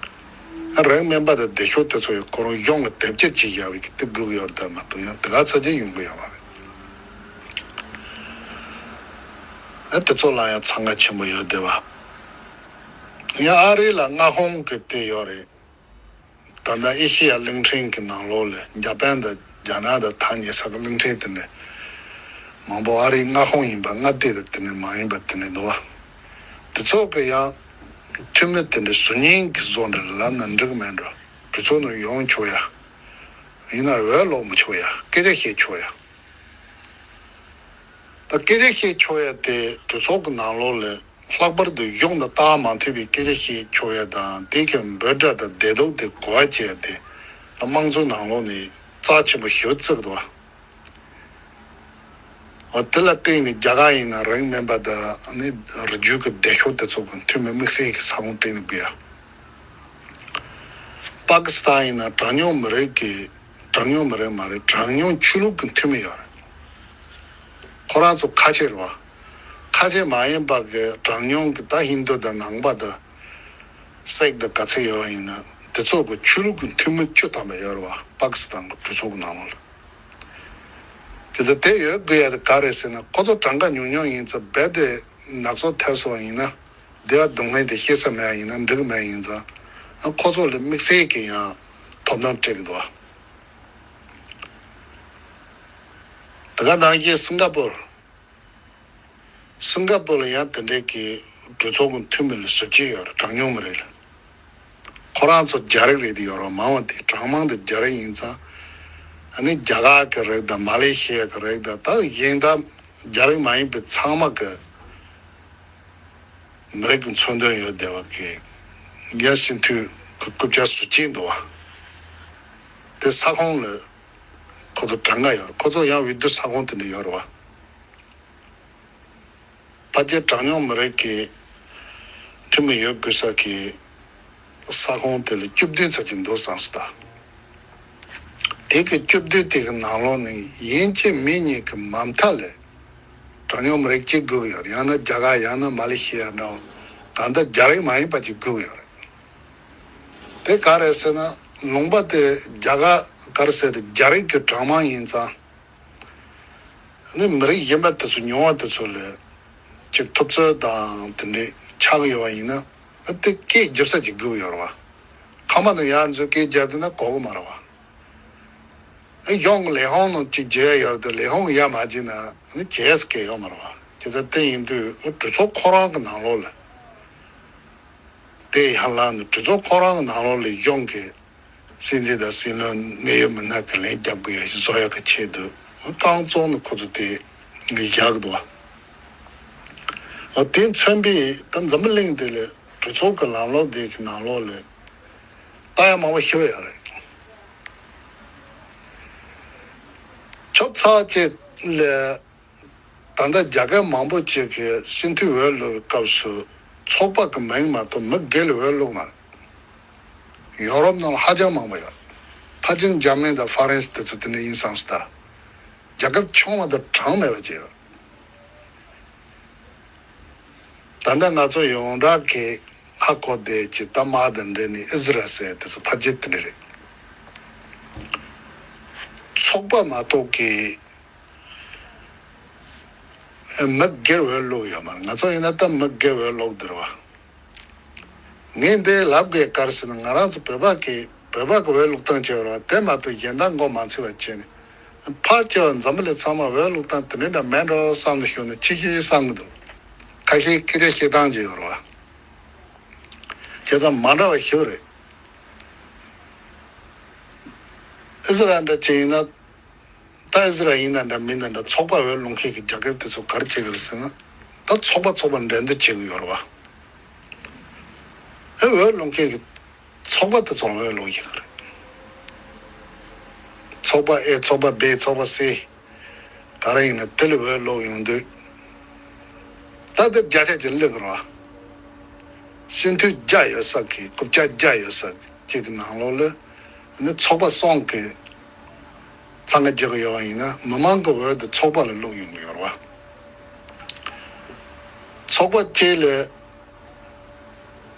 ཨ་རིང་སྨན་པ་དང་སྡེ་ཤོག་དེ་ཚོ་ཡང་ཁོ་རང་གཞུང་ལ་དེབ་སྐྱེལ་བྱེད་ཡག་གི་དེ་དགོས་ཀྱི་ཡོད་རེད། ད་མ་གཏོགས་ཡང་དེ་ག་ཚ་རྒྱ་ཡོང་གི་ཡོད་མ་རེད། ཨ་དེ་ཚོ་ལ་ཡང་འཚང་ཁ་ཆེན་པོ་ཡོད་བསྡད་བ། ཡང་ཨ་རི་ལ་མངའ་ཁོངས་ཀྱི་དེ་ཡོད་རེད། ད་ལྟ་ཨེ་ཤེ་ཡ་གླིང་ཕྲན་གྱི་ནང་ལོགས་ལ་འཇར་པན་དང་རྒྱ་ནག་དང་ཐག་ཉེ་ས་གི་གླིང་ཕྲན་དེ་འདྲ་མང་པོ་ཨ་རིའི་མངའ་ཁོངས་ཡིན་པ། མངའ་སྡེ་དང་དེ་འདྲ་མ་ཡིན་པ་དེ་འདྲ་འདུག་བ། དེ་ཚོ་གི་ཡང་འཐུས་མི་དེ་འདྲ་ཟུར་ཉན་གྱི་བཟོ་འདྲ་ལབ་ན་འགྲིག་མེད་འགྲོ། གྲོས་ཚོགས་ནང་ཡོང་ཆོག་ཡ། ཡིན་ན་འོས་ལོག་མི་ཆོག་ཡ། སྐད་ཆ་བཤད་ཆོག་ཡ། ད་སྐད་ཆ་བཤད་ཆོག་ཡ་དེ་གྲོས་ཚོགས་ཀྱི་ནང་ལོགས་ལ་ལྷག་པར་དུ་གཞུང་དང་རྟགས་མ་མཐུན་པའི་སྐད་ཆ་བཤད་ཆོག་ཡ་དང་། དེ་གི་འབོད་སྒྲ་དང་བདེ་སྡུག་དེ་གོ་བ་བྱས་ཏེ་ད་དམངས་གཙོའི་ནང་ལོགས་ནས་རྩ་ཆེན་པོ་ཞེ་པོ་བརྩི་གི་འདུག་བ། འོ་དེ་ལ་བརྟེན་ནས་རྒྱ་གར་ཡིན་ན་རིང་སྨན་པ་དང་ནི་རི་རྒྱུད་ཀྱི་སྡེ་ཤོག་དེ་ཚོ་གི་འཐུས་མི་དམིགས་བསལ་གྱི་ས་ཁོངས་སྤྲད་ནས་དགོས་ཡ། པ་ཀི་སི་ཐན་ཡིན་ན་གྲངས་ཉུང་མི་རིགས་ཀྱི། གྲངས་ཉུང་མི་རིགས་མ་རེད། གྲངས་ཉུང་ཆོས་ལུགས་ཀྱི་འཐུས་མི་ཡོད་རེད། ཁོ་རང་ཚོ་ཁ་ཆེ་རེད་བ། ཁ་ཆེ་མ་ཡིན་པ་གི་གྲངས་ཉུང་གི་ད་ཧིན་རྡུ་དང་ནང་པ་དང་སིག་དང་ག་ཚད་ཡོད་པ་ཡིན་ན་དེ་ཚོ་གི་ཆོས་ལུགས་ཀྱི་འཐུས་མི་བཅུ་ཐམ་པ་ཡོད་རེད་བ། པ་ཀི་སི་ཐན་གྱི་གྲོས་ཚོགས་ཀྱི་ནང་ལོགས་ལ། དེ་ཚོ་དེ་ཡོད་དགོས་ཡ་དེ་ག་རེད་ཟེར་ན། ཁོ་ཚོ་གྲངས་ཀ་ཉུང་ཉུང་ཡིན་ཙང་རྦད་དེ་ནག་ཚོ་ཐེབས་སོང་བ་ཡིན་ན། སྡེ་བ་སྡུག་བསྔལ་དེ་ཤེས་ས་མེད་པ་ཡིན་ན་འགྲིག་མེད་ཡིན་ཙང་། ཨ་ཁོ་ཚོ་ལ་དམིགས་བསལ་གྱི་ཡང་ཐོབ་ཐང་སྤྲད་ཀྱི་འདུག་བ། དེ་ག་ནང་བཞིན་སིང་ག་པོར། སིང་ག་པོར་ལ་ཡང་དེ་འདྲའི་གི་གྲོས་ཚོགས་ཀྱི་འཐུས་མི་ལ་ཟུར་བཅད་ཡོད་རེད། གྲངས་ཉུང་མི་རིགས་ལ། ཁོ་རང་ཚོ་རྒྱ་རིགས་རེད་དེ་ཡོད་རེད། མང་བ་དེ་གྲངས་མང་དེ་རྒྱ་རིགས་ཡིན་ཙང་། ཨ་ནི་རྒྱ་གར་གྱི་རིགས་དང་མ་ལེ་ཤི་ཡ་གི་རིགས་དང་། ད་གཞན་དག་རྒྱ་རིགས་མ་ཡིན་པའི་ཚང་མ་གི་མི་རིགས་ཀྱི་མཚོན་དོན་ཡོད་བསྡད་པ་གི་རྒྱ་སྤྱི་འཐུས་ཀྱི་རྐུབ་བཀྱག་ཟུར་བཅད་འདུག་བ། དེ་ས་ཁོངས་ལ་ཁོ་ཚོ་གྲངས་ཀ་ཡོད་རེད། ཁོ་ཚོ་ཡང་འོས་བསྡུ་ས་ཁོངས་དེ་འདྲ་ཡོད་རེད་བ། ཕལ་ཆེར་གྲངས་ཉུང་མི་རིགས་ཀྱི་འཐུས་མི་ཡོད་དགོས་ས་གི་ས་ཁོངས་དེ་ལ་བཅུ་བདུན་ཙམ་ཅིག་འདུག་བསམ་སོང་ད། དེ་གི་བཅུ་བདུན་དེ་གི་ནང་ལོགས་ནས་ཡན་ཆད་མི་གཉིས་ཀྱི་མ་མཐའ་ལས་གྲངས་ཉུང་མི་རིགས་གཅིག་དགོས་ཀྱི་ཡོད་རེད། ཡང་ན་རྒྱ་གར། ཡང་ན་མ་ལེ་ཤི་ཡ་འདྲ་བོ། གང་ལྟར་རྒྱ་རིགས་མ་ཡིན་པ་ཅིག་དགོས་ཀྱི་ཡོད་རེད། དེ་ག་རེད་ཟེར་ན། ལུང་པ་དེ་རྒྱ་གར་ག་རེ་ཟེར། རྒྱ་རིགས་ཀྱི་གྲངས་མང་ཡིན་ཙང་། ནི་མི་རིགས་གཞན་པ་དེ་ཚོ་ཉུང་བ་དེ་ཚོ་ལ་ཅིག་ཐུབ་ཚོད་དང་དེ་འདྲའི་ཆགས་ཡོད་པ་ཡིན་ན། ཨ་དེ་སྐད་རྒྱབ་ས་ཅིག་དགོས་ཡོད་རེད་བ། ཁ་མ་དང་ཡར་ཚོས་སྐད་རྒྱབ་བསྡད་ན་གོ་གི་མ་རེད་བ། ཨ་གཞུང་གི་ལས་ཁུངས་ནང་ཅིག་བརྗེ་ཡ་ཡོད་རེད་དེ། ལས་ཁུངས་ཡར་མ་བརྗེས་ན་ནི་བརྗེ་ས་སྐད་ཡོད་མ་རེད་བ། བྱས་ཙང་དེ་ཡིན་དུས་ཨ་གྲོས་ཚོགས་ཁོ་རང་གི་ནང་ལོགས་ལ། དེ་ཡང་ལ་ནི་གྲོས་ཚོགས་ཁོ་རང་གི་ནང་ལོགས་ལ་གཞུང་གི་སྲིད་འཛིན་དང་སྲིད་བློན་གནད་ཡོད་མི་སྣ་གི་ལན་རྒྱབ་དགོས་ཡ་ཞིག་བཟོ་ཡ་གི་ཆེད་དུ་ཏང་ཙོང་ནི་ཁོ་ཚོ་དེ་ངས་བཞག་འདུག་བ། འོ་དེ་མཚོན་པའི་ད་འཛམ་བུ་གླིང་འདི་ལ་གྲོས་ཚོགས་ཀྱི་ལམ་ལུགས་འདི་གི་ནང་ལོགས་ལ་ལྟ་ཡ་མང་པོ་ཞིག་ཡོད་རེད། ཁྱོད་ཚ་ཅེ་ལ། ད་ལྟ་རྒྱ་སྐད་མང་པོ་ཅིག་གིས་སྤྱི་འཐུས་འོས་བླུགས་པའི་སྐབས་སུ་ཚོགས་པ་གི་མིང་མ་གཏོགས་མི་སྒེར་ལ་འོས་བླུགས་མ་རེད། ཡོ་རོབ་ནང་ལ་ཧ་ཅང་མང་པོ་ཡོད། ཕལ་ཆེར་འཇར་མན་དང་ཧྥ་རན་སི་དེ་ཚོ་དེ་འདྲ་ཡིན་བསམ་སོང་ད། རྒྱལ་ཁབ་ཆུང་བ་དང་གྲངས་མེད་པ་ཅིག་ཡོད། ད་ལྟ་ང་ཚོ་ཡོངས་གྲགས་ཀྱི་ཧ་གོ་བསྡད་ཀྱི་ད་མ་དང་འབྲེལ་ནས་ཨི་ཟི་རལ་ཟེར་དེ་ཚོ་ཕལ་ཆེར་དེ་འདྲ་རེད། ཚོགས་པ་མ་གཏོགས་ཀྱི་མི་སྒེར་འོས་བླུགས་ཡོད་མ་རེད། ང་ཚོ་ཡིན་ན་ད་མི་སྒེར་འོས་བླུགས་བསྡད་རེད་བ། ངས་འདི་ལབ་དགོས་ག་རེ་ཟེར་ན། ང་རང་ཚོ་བོད་པ་གི་བོད་པ་གི་འོས་བླུགས་སྟངས་བྱས་པ་རེད་བ། དེ་མ་གཏོགས་གཞན་དག་མགོ་མ་ཚོས་པ་བྱས་ནས། ཕལ་ཆེ་བ་འཛམ་བུ་གླིང་ཚང་མ་འོས་བླུགས་སྟངས་དེ་འདྲ་འདྲ་མེད་འགྲོ་བསམ་ནས་བཞུགས་ནས་ཕྱི་བཤོལ་བསམ་གི་འདུག་ཁ་ཤས་སྐད་ཆ་བཤད་སྟངས་ཅིག་ཡོད་རེད་བ། བྱས་ཙང་མ་འདྲ་བ་ཞིག་རེད། ཨི་ཟི་རལ་འདྲ་ཅིག་ཡིན་ན། ད་ཨི་ཟི་རལ་ཡིན་ན་འདྲ་མིན་ན་འདྲ་ཚོགས་པ་འོས་བླུག་མཁན་གྱི་རྒྱལ་ཁབ་དེ་ཚོ་ག་རེ་བྱེད་ཀྱི་རེད་ཟེར་ན། ད་ཚོགས་པ་ཚོགས་པ་འགྲན་བསྡུར་བྱེད་ཀྱི་ཡོད་རེད་བ། ཨེ་འོས་བླུག་མཁན་གྱི་ཚོགས་པ་དེ་ཚོར་འོས་བླུག་ཡོད་རེད། ཚོགས་པ་ཨེ། ཚོགས་པ་བྷི། ཚོགས་པ་སི། ག་རེ་ཡིན་ན་དེ་ལ་འོས་བླུག་ཡོང་དུས། ད་དེ་བརྒྱ་ཆ་བརྒྱ་སླེབས་ཀྱི་རེད་བ། སྤྱི་འཐུས་བརྒྱ་ཡོད་ས་གི་རྐུབ་བཀྱག་བརྒྱ་ཡོད་ས་གཅིག་གི་ནང་ལོགས་ལ་ནི་ཚོགས་པ་གསུམ་གི་འཚང་ཁ་རྒྱག་གི་ཡོད་པ་ཡིན་ན། མི་མང་གི་འོས་དེ་ཚོགས་པ་ལ་བླུག་ཡོང་གི་ཡོད་རེད་བ། ཚོགས་པ་གཅིག་ལ་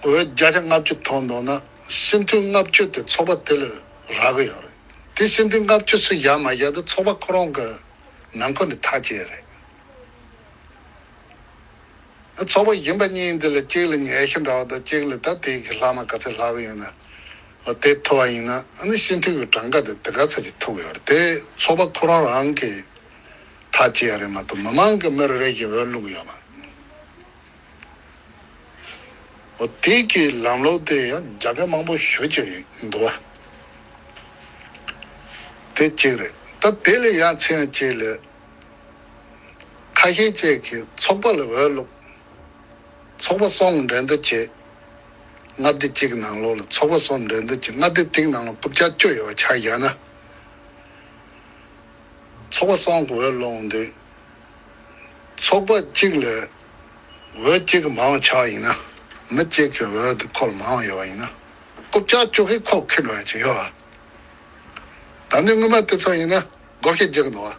འོས་བརྒྱ་ཆ་ལྔ་བཅུ་ཐོབ་འདུག་ན། སྤྱི་འཐུས་ལྔ་བཅུ་དེ་ཚོགས་པ་དེ་ལ་རག་གི་ཡོད་རེད། དེ་སྤྱི་འཐུས་ལྔ་བཅུ་སུ་བཞག་མ་བཞག་དེ་ཚོགས་པ་ཁོ་རང་གི་ནང་ཁུལ་ནས་ཐག་བཅད་རེད། ཚོགས་པ་གཞན་པ་གཉིས་འདི་ལ་གཅིག་ལ་ཉལ་ཤི་འདྲ་བ་དང་གཅིག་ལ་ད་དེ་གི་ལྷག་མ་ག་ཚད་ལྷག་གི་ཡོད་ན། དེ་ཐོབ་པ་ཡིན་ན་ཨ་ནི་སྤྱི་འཐུས་ཀྱི་གྲངས་ཀ་དེ་དེ་ག་ཚད་ཅིག་ཐོབ་ཀྱི་ཡོད་རེད། དེ་ཚོགས་པ་ཁོ་རང་རང་གིས་ཐག་བཅད་ཡ་རེད་མ་གཏོགས་མི་མང་གིས་མི་རེ་རེ་བཞིན་འོས་བླུག་གི་ཡོད་མ་རེད། འོ་དེ་གི་ལམ་ལུགས་དེ་ཡང་རྒྱ་སྐད་མང་པོ་ཞེ་ཅིག་འདུག་བ། དེ་གཅིག་རེད། ད་དེ་ལས་ཡང་ཚིག་ཡང་གཅིག་ལས། ཁ་ཤས་ཅིག་གིས་ཚོགས་པ་ལ་འོས་བླུག་ཚོགས་པ་གསུམ་འགྲན་བསྡུར་བྱས། མངའ་སྡེ་གཅིག་གི་ནང་ལོགས་ལ་ཚོགས་པ་གསུམ་འགྲན་བསྡུར་བྱས། མངའ་སྡེ་དེའི་ནང་ལ་རྐུབ་བཀྱག་བཅུ་ཡོད་པ་ཆ་བཞག་ན། ཚོགས་པ་གསུམ་གྱི་འོས་བླུག་དུས། ཚོགས་པ་གཅིག་ལ་འོས་གཅིག་གི་མང་བ་ཆགས་ཡིན་ན། མི་གཅིག་གི་འོས་དེ་ཁོ་ལ་མང་བ་ཡོད་པ་ཡིན་ན། རྐུབ་བཀྱག་བཅུ་གིས་ཁོ་ཁེངས་འགྲོ་ཡ་ཅིག་ཡོད་པ། ད་ནི་སྔོན་མ་དེ་ཚོ་ཡིན་ན་བགོ་བཤའ་རྒྱག་འདུག་བ།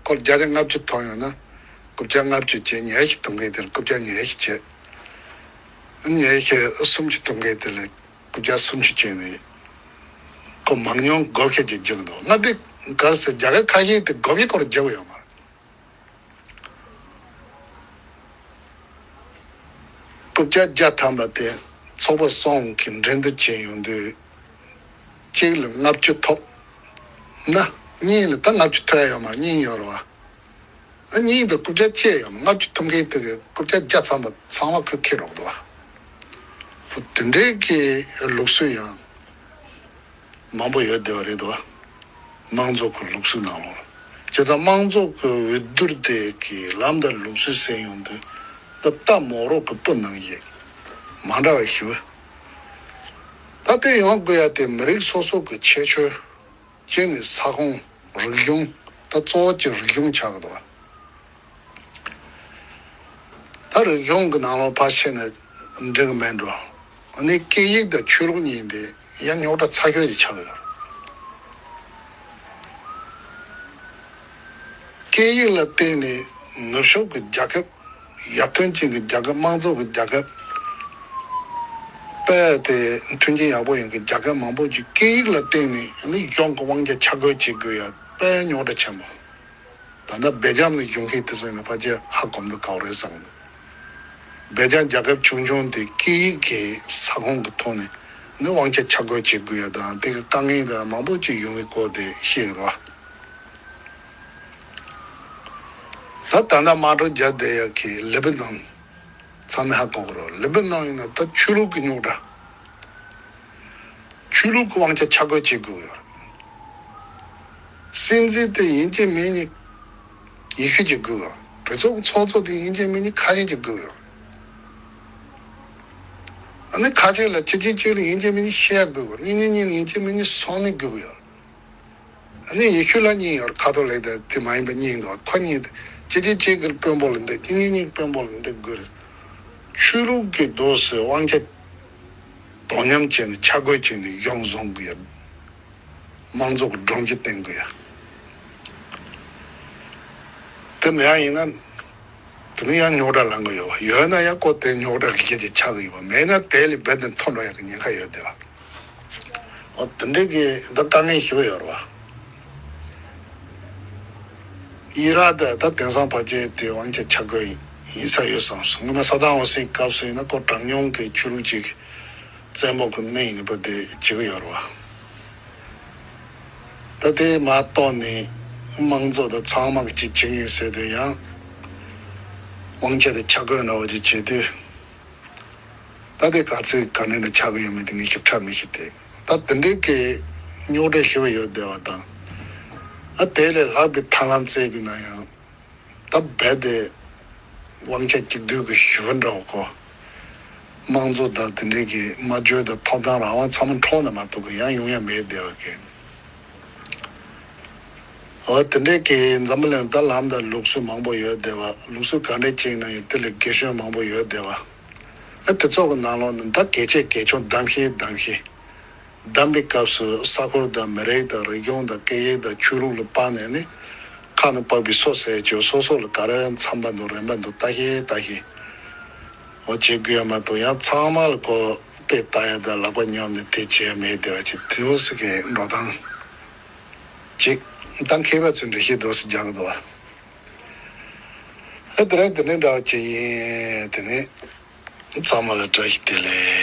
ཁོ་ལ་བརྒྱ་ཆ་ལྔ་བཅུ་ཐོབ་ཡོང་ན། རྐུབ་བཀྱག་ལྔ་བཅུ་བྱས། ཉི་ཤུ་ཐོབ་མཁན་དེ་ལ་རྐུབ་བཀྱག་ཉི་ཤུ་བྱས། ཉི་ཤུ་སུམ་ཅུ་ཐོབ་མཁན་དེ་ལ་རྐུབ་བཀྱག་སུམ་ཅུ་བྱས་ནས། ཁོ་མང་ཉུང་བགོ་བཤའ་ཅིག་རྒྱག་འདུག་མངའ་སྡེ་ག་རེ་ཟེར། རྒྱ་གར་ཁ་ཤས་དེ་བགོ་བཤའ་ཁོ་རང་རྒྱག་གི་ཡོད་མ་རེད། རྐུབ་བཀྱག་བརྒྱ་ཐམ་པ་དེ་ཚོགས་པ་གསུམ་གྱིས་འགྲན་བསྡུར་བྱས་ཡོང་དུས། གཅིག་ལ་ལྔ་བཅུ་ཐོབ་ན། གཉིས་ལ་ད་ལྔ་བཅུ་ཐོབ་ཡ་ཡོད་མ་རེད། གཉིས་ཡོད་རེད་བ། ཨ་གཉིས་དེ་རྐུབ་བཀྱག་བཅུ་ཡོད་མ། ལྔ་བཅུ་ཐོབ་མཁན་དེ་གིས་རྐུབ་བཀྱག་བརྒྱ་ཐམ་པ་ཚང་མ་ཁོས་ཁེངས་འགྲོ་གི་འདུག་བ། དེ་འདྲའི་གི་ལུགས་སྲོལ་ཡང་མང་པོ་ཡོད་བསྡད་པ་རེད་འདུག་བ། མང་གཙོ་གི་ལུགས་སྲོལ་ནང་ལོགས་ལ། བྱས་ཙང་དམངས་གཙོ་གི་འོས་བསྡུར་དེ་གི་ལམ་དང་ལུགས་སྲོལ་ཟེར་ཡོང་དུས། ད་ལྟ་མོ་རོ་ཀོ་བོད་ནང་བཞིན་མ་འདྲ་བ་ཞིག་བ། ད་དེ་ཡོང་དགོས་ཡ་དེ་མི་རིགས་སོ་སོ་གི་ཁྱད་ཆོས། གཅིག་ནི་ས་ཁོངས། རིག་གཞུང་། ད་གཙོ་བོ་གཅིག་རིག་གཞུང་ཆགས་ཀྱི་འདུག་བ། ད་རིག་གཞུང་གི་ནང་ལོགས་ཕར་ཕྱིན་ནས་འགྲིག་གི་མེད་འགྲོ། ཨ་ནི་སྐད་ཡིག་དང་ཆོས་ལུགས་གཉིས་དེ་ཡང་རྙོག་དྲ་ཚ་ཤོས་ཅིག་ཆགས་ཡོད། སྐད་ཡིག་ལ་བརྟེན་ནས་ནུབ་ཕྱོགས་ཀྱི་རྒྱལ་ཁབ། ཡར་ཐོན་ཅན་གྱི་རྒྱལ་ཁབ། དམངས་གཙོ་གི་རྒྱལ་ཁབ། ད་ དཔེ་དེ་མཐུན་རྐྱེན་ཡག་པོ་ཡིན་གི་རྒྱལ་ཁབ་མང་པོ་ཅིག་སྐད་ཡིག་ལ་བརྟེན་ནས་ནི་གཞུང་གི་དབང་ཆ་ཆ་བགོས་བྱེད་དགོས་ཡ་དཔེ་རྙོག་དྲ་ཆེན་པོ། ད་ལྟ་སྦེལ་ཇམ་ནས་གཞུང་སྐད་དེ་ཚོ་ཡིན་ན་ཕལ་ཆེར་ཧ་གོ་མི་འདུག་ག་བ་རེད་བསམ་གི། སྦེལ་ཇམ་རྒྱལ་ཁབ་ཆུང་ཆུང་དེ་སྐད་ཡིག་གི་ས་ཁོངས་ཀྱི་ཐོག་ནས་ནི་དབང་ཆ་ཆ་བགོས་བྱེད་དགོས་ཡ་དང་དེ་གི་དཀའ་ངལ་དང་མང་པོ་ཅིག་ཡོང་གི་སྐོར་དེ་བཤད་གི་རེད་བ། ད་ད་ལྟ་དམག་འཁྲུག་རྒྱག་བསྡད་ཡ་གི་ལེ་པ་ནན། ཚང་མས་ཧ་གོ་གི་རེད། ལེ་པ་ནན་ཡིན་ན་ད་ཆོས་ལུགས་ཀྱི་རྙོག་དྲ། ཆོས་ལུགས་ཀྱི་དབང་ཆ་ཆ་བགོས་བྱེད་དགོས་ཡོད། སྲིད་འཛིན་དེ་ཡིན་གཅིག་མིན་གཉིས་ཡེ་ཤུ་གཅིག་དགོས་ཡོད། གྲོས་ཚོགས་ཚོགས་གཙོ་དེ་ཡིན་གཅིག་མིན་གཉིས་ཁ་ཤས་གཅིག་དགོས་ཡོད། ཨ་ནི་ཁ་ཤས་ལ་གཅིག་གཅིག་གཅིག་ལ་ཡིན་གཅིག་མིན་གཉིས་བཤད་དགོས་ཡོད། གཉིས་གཉིས་གཉིས་ལ་ཡིན་གཅིག་མིན་གཉིས་སོང་ནས་དགོས་ཡོད། ཨ་ནི་ཡེ་ཤུ་ལ་གཉིས་ཡོད། ཁ་ཐོ་ལིག་དང་དེ་མ་ཡིན་པ་གཉིས་འདུག་ཁོ་གཉིས་དེ་གཅིག་གཅིག་གཅིག་གི་དཔོན་པོ་ལ་འདུག་གཉིས་གཉིས་གཉིས་དཔོན་པོ་ལ་འདུག་དགོས་རེད། ཆོས་ལུགས་ཀྱི་འདུག་སེ་དབང་ཆ་དོ་མཉམ་བྱས་ནས་ཆ་བགོས་བྱས་ནས་གཞུང་བཟུང་དགོས་ཡ། དམངས་གཙོ་གི་སྒྲོམ་གཞི་བཏིང་དགོས་ཡ། དེ་མེད་ཡ་ཡིན་ན། དེ་ནི་ཡང་རྙོག་དྲ་ལངས་གི་ཡོད་པ། ཡོད་ན་ཡང་ཀོ་དེ་རྙོག་དྲ་གི་གཞི་ཅིག་ཆགས་གི་ཡོད་པ། མེད་ན་དེ་ལས་རྦད་དེ་མཐོ་འགྲོ་ཡག་གི་ཉེན་ཁ་ཡོད་དེ་བ། འོ་དེ་འདྲའི་གི་ད་དཀའ་ངལ་ཞེ་པོ་ཡོད་རེད་བ། ཨི་རག་དེ་ད་དེང་སང་ཕལ་ཆེར་དེ་དབང་ཆ་ཆ་བགོས་ཡིན་ས་ཡོད་བསམ་སོང་། སྔོན་མ་སད་དམ་ཧུ་སེན་སྐབས་སུ་ཡིན་ན་ཀོ་གྲངས་ཉུང་གི་ཆོས་ལུགས་ཅིག་བཙན་པོ་གི་གནས་ཡིན་པ་དེ་བྱེད་ཀྱི་ཡོད་རེད་བ། ད་དེ་མ་གཏོགས་ནས་དམངས་གཙོ་དང་ཚང་མ་གི་ཅིག་བྱེད་ཀྱི་ཡིན་ཟེར་དུས་ཡང་དབང་ཆ་དེ་ཆ་བགོས་འདྲ་བོ་ཅིག་བྱེད་དུས། ད་དེ་ག་ཚོད་ག་ནས་ནས་ཆགས་ཀྱི་ཡོད་མེད་དེ་ངས་ཞིབ་ཕྲ་མི་ཤེས་ཏེ། ད་དེ་འདྲའི་གི་རྙོག་དྲ་ཞེ་པོ་ཡོད་བསྡད་པ་དང་། ཨ་དེ་ལས་ལྷག་པའི་ཐབས་ལམ་བཙལ་དགོས་ན་ཡང་། ད་རྦད་དེ་དབང་ཆ་གཅིག་སྡུད་ཀྱི་ཞུ་བ་འདྲ་བོ་གོ། དམངས་གཙོ་དང་དེ་འདྲའི་གི་སྨྲ་བརྗོད་དང་ཐོབ་ཐང་རང་དབང་ཚང་མ་འཕྲོག་ནས་མ་གཏོགས་གི་ཡང་ཡོང་ཡ་མེད་བསྡད་པ་གི། འོ་དེ་འདྲའི་གི་འཛམ་བུ་གླིང་ད་ལམ་དང་ལུགས་སྲོལ་མང་པོ་ཡོད་བསྡད་པ། ལུགས་སྲོལ་ག་འདྲ་ཅིག་ན་ཡང་དེ་ལས་རྒན་གཞོན་མང་པོ་ཡོད་བསྡད་པ། ཨ་དེ་ཚོ་གི་ནང་ལོགས་ནས་ད་གལ་ཆེ་གལ་ཆུང་གདམ་ཤེས་གདམ་ཤེས། གདམ་པའི་སྐབས་སུ་ས་ཁུལ་དང་མི་རིགས་དང་རིག་གཞུང་དང་སྐད་ཡིག་དང་ཆོས་ལུགས་ལ་དཔག་ནས་ནི། ཁ་ནས་དཔག་པའི་སོ་ཟེར་ཆོག་སོ་སོ་ལ་ག་རེ་འཚམ་པ་འདུག་རན་པ་འདུག་ལྟ་ཤེས་ལྟ་ཤེས། འོ་བྱེད་དགོས་ཡ་མ་གཏོགས་ཡང་ཚང་མ་ལ་ཁོ་དཔེ་ལྟ་ཡ་དང་ལག་པ་སྙོབ་ནས་དེ་བྱེད་ཡ་མེད་བསྡད་པ་ཅིག་དེ་འོ་སི་གི་འགྲོ་སྟངས་ཅིག་ད་མཁས་པ་ཚོས་འགྲེལ་བཤད་འདུག་སེ་རྒྱག་གི་འདུག་བ། ཨ་དེ་རིང་དེ་ནས་འདྲ་བ་ཅིག་ཡིན། དེ་ནས་ཚང་མ་ལ་བཀྲ་ཤིས་བདེ་ལེགས།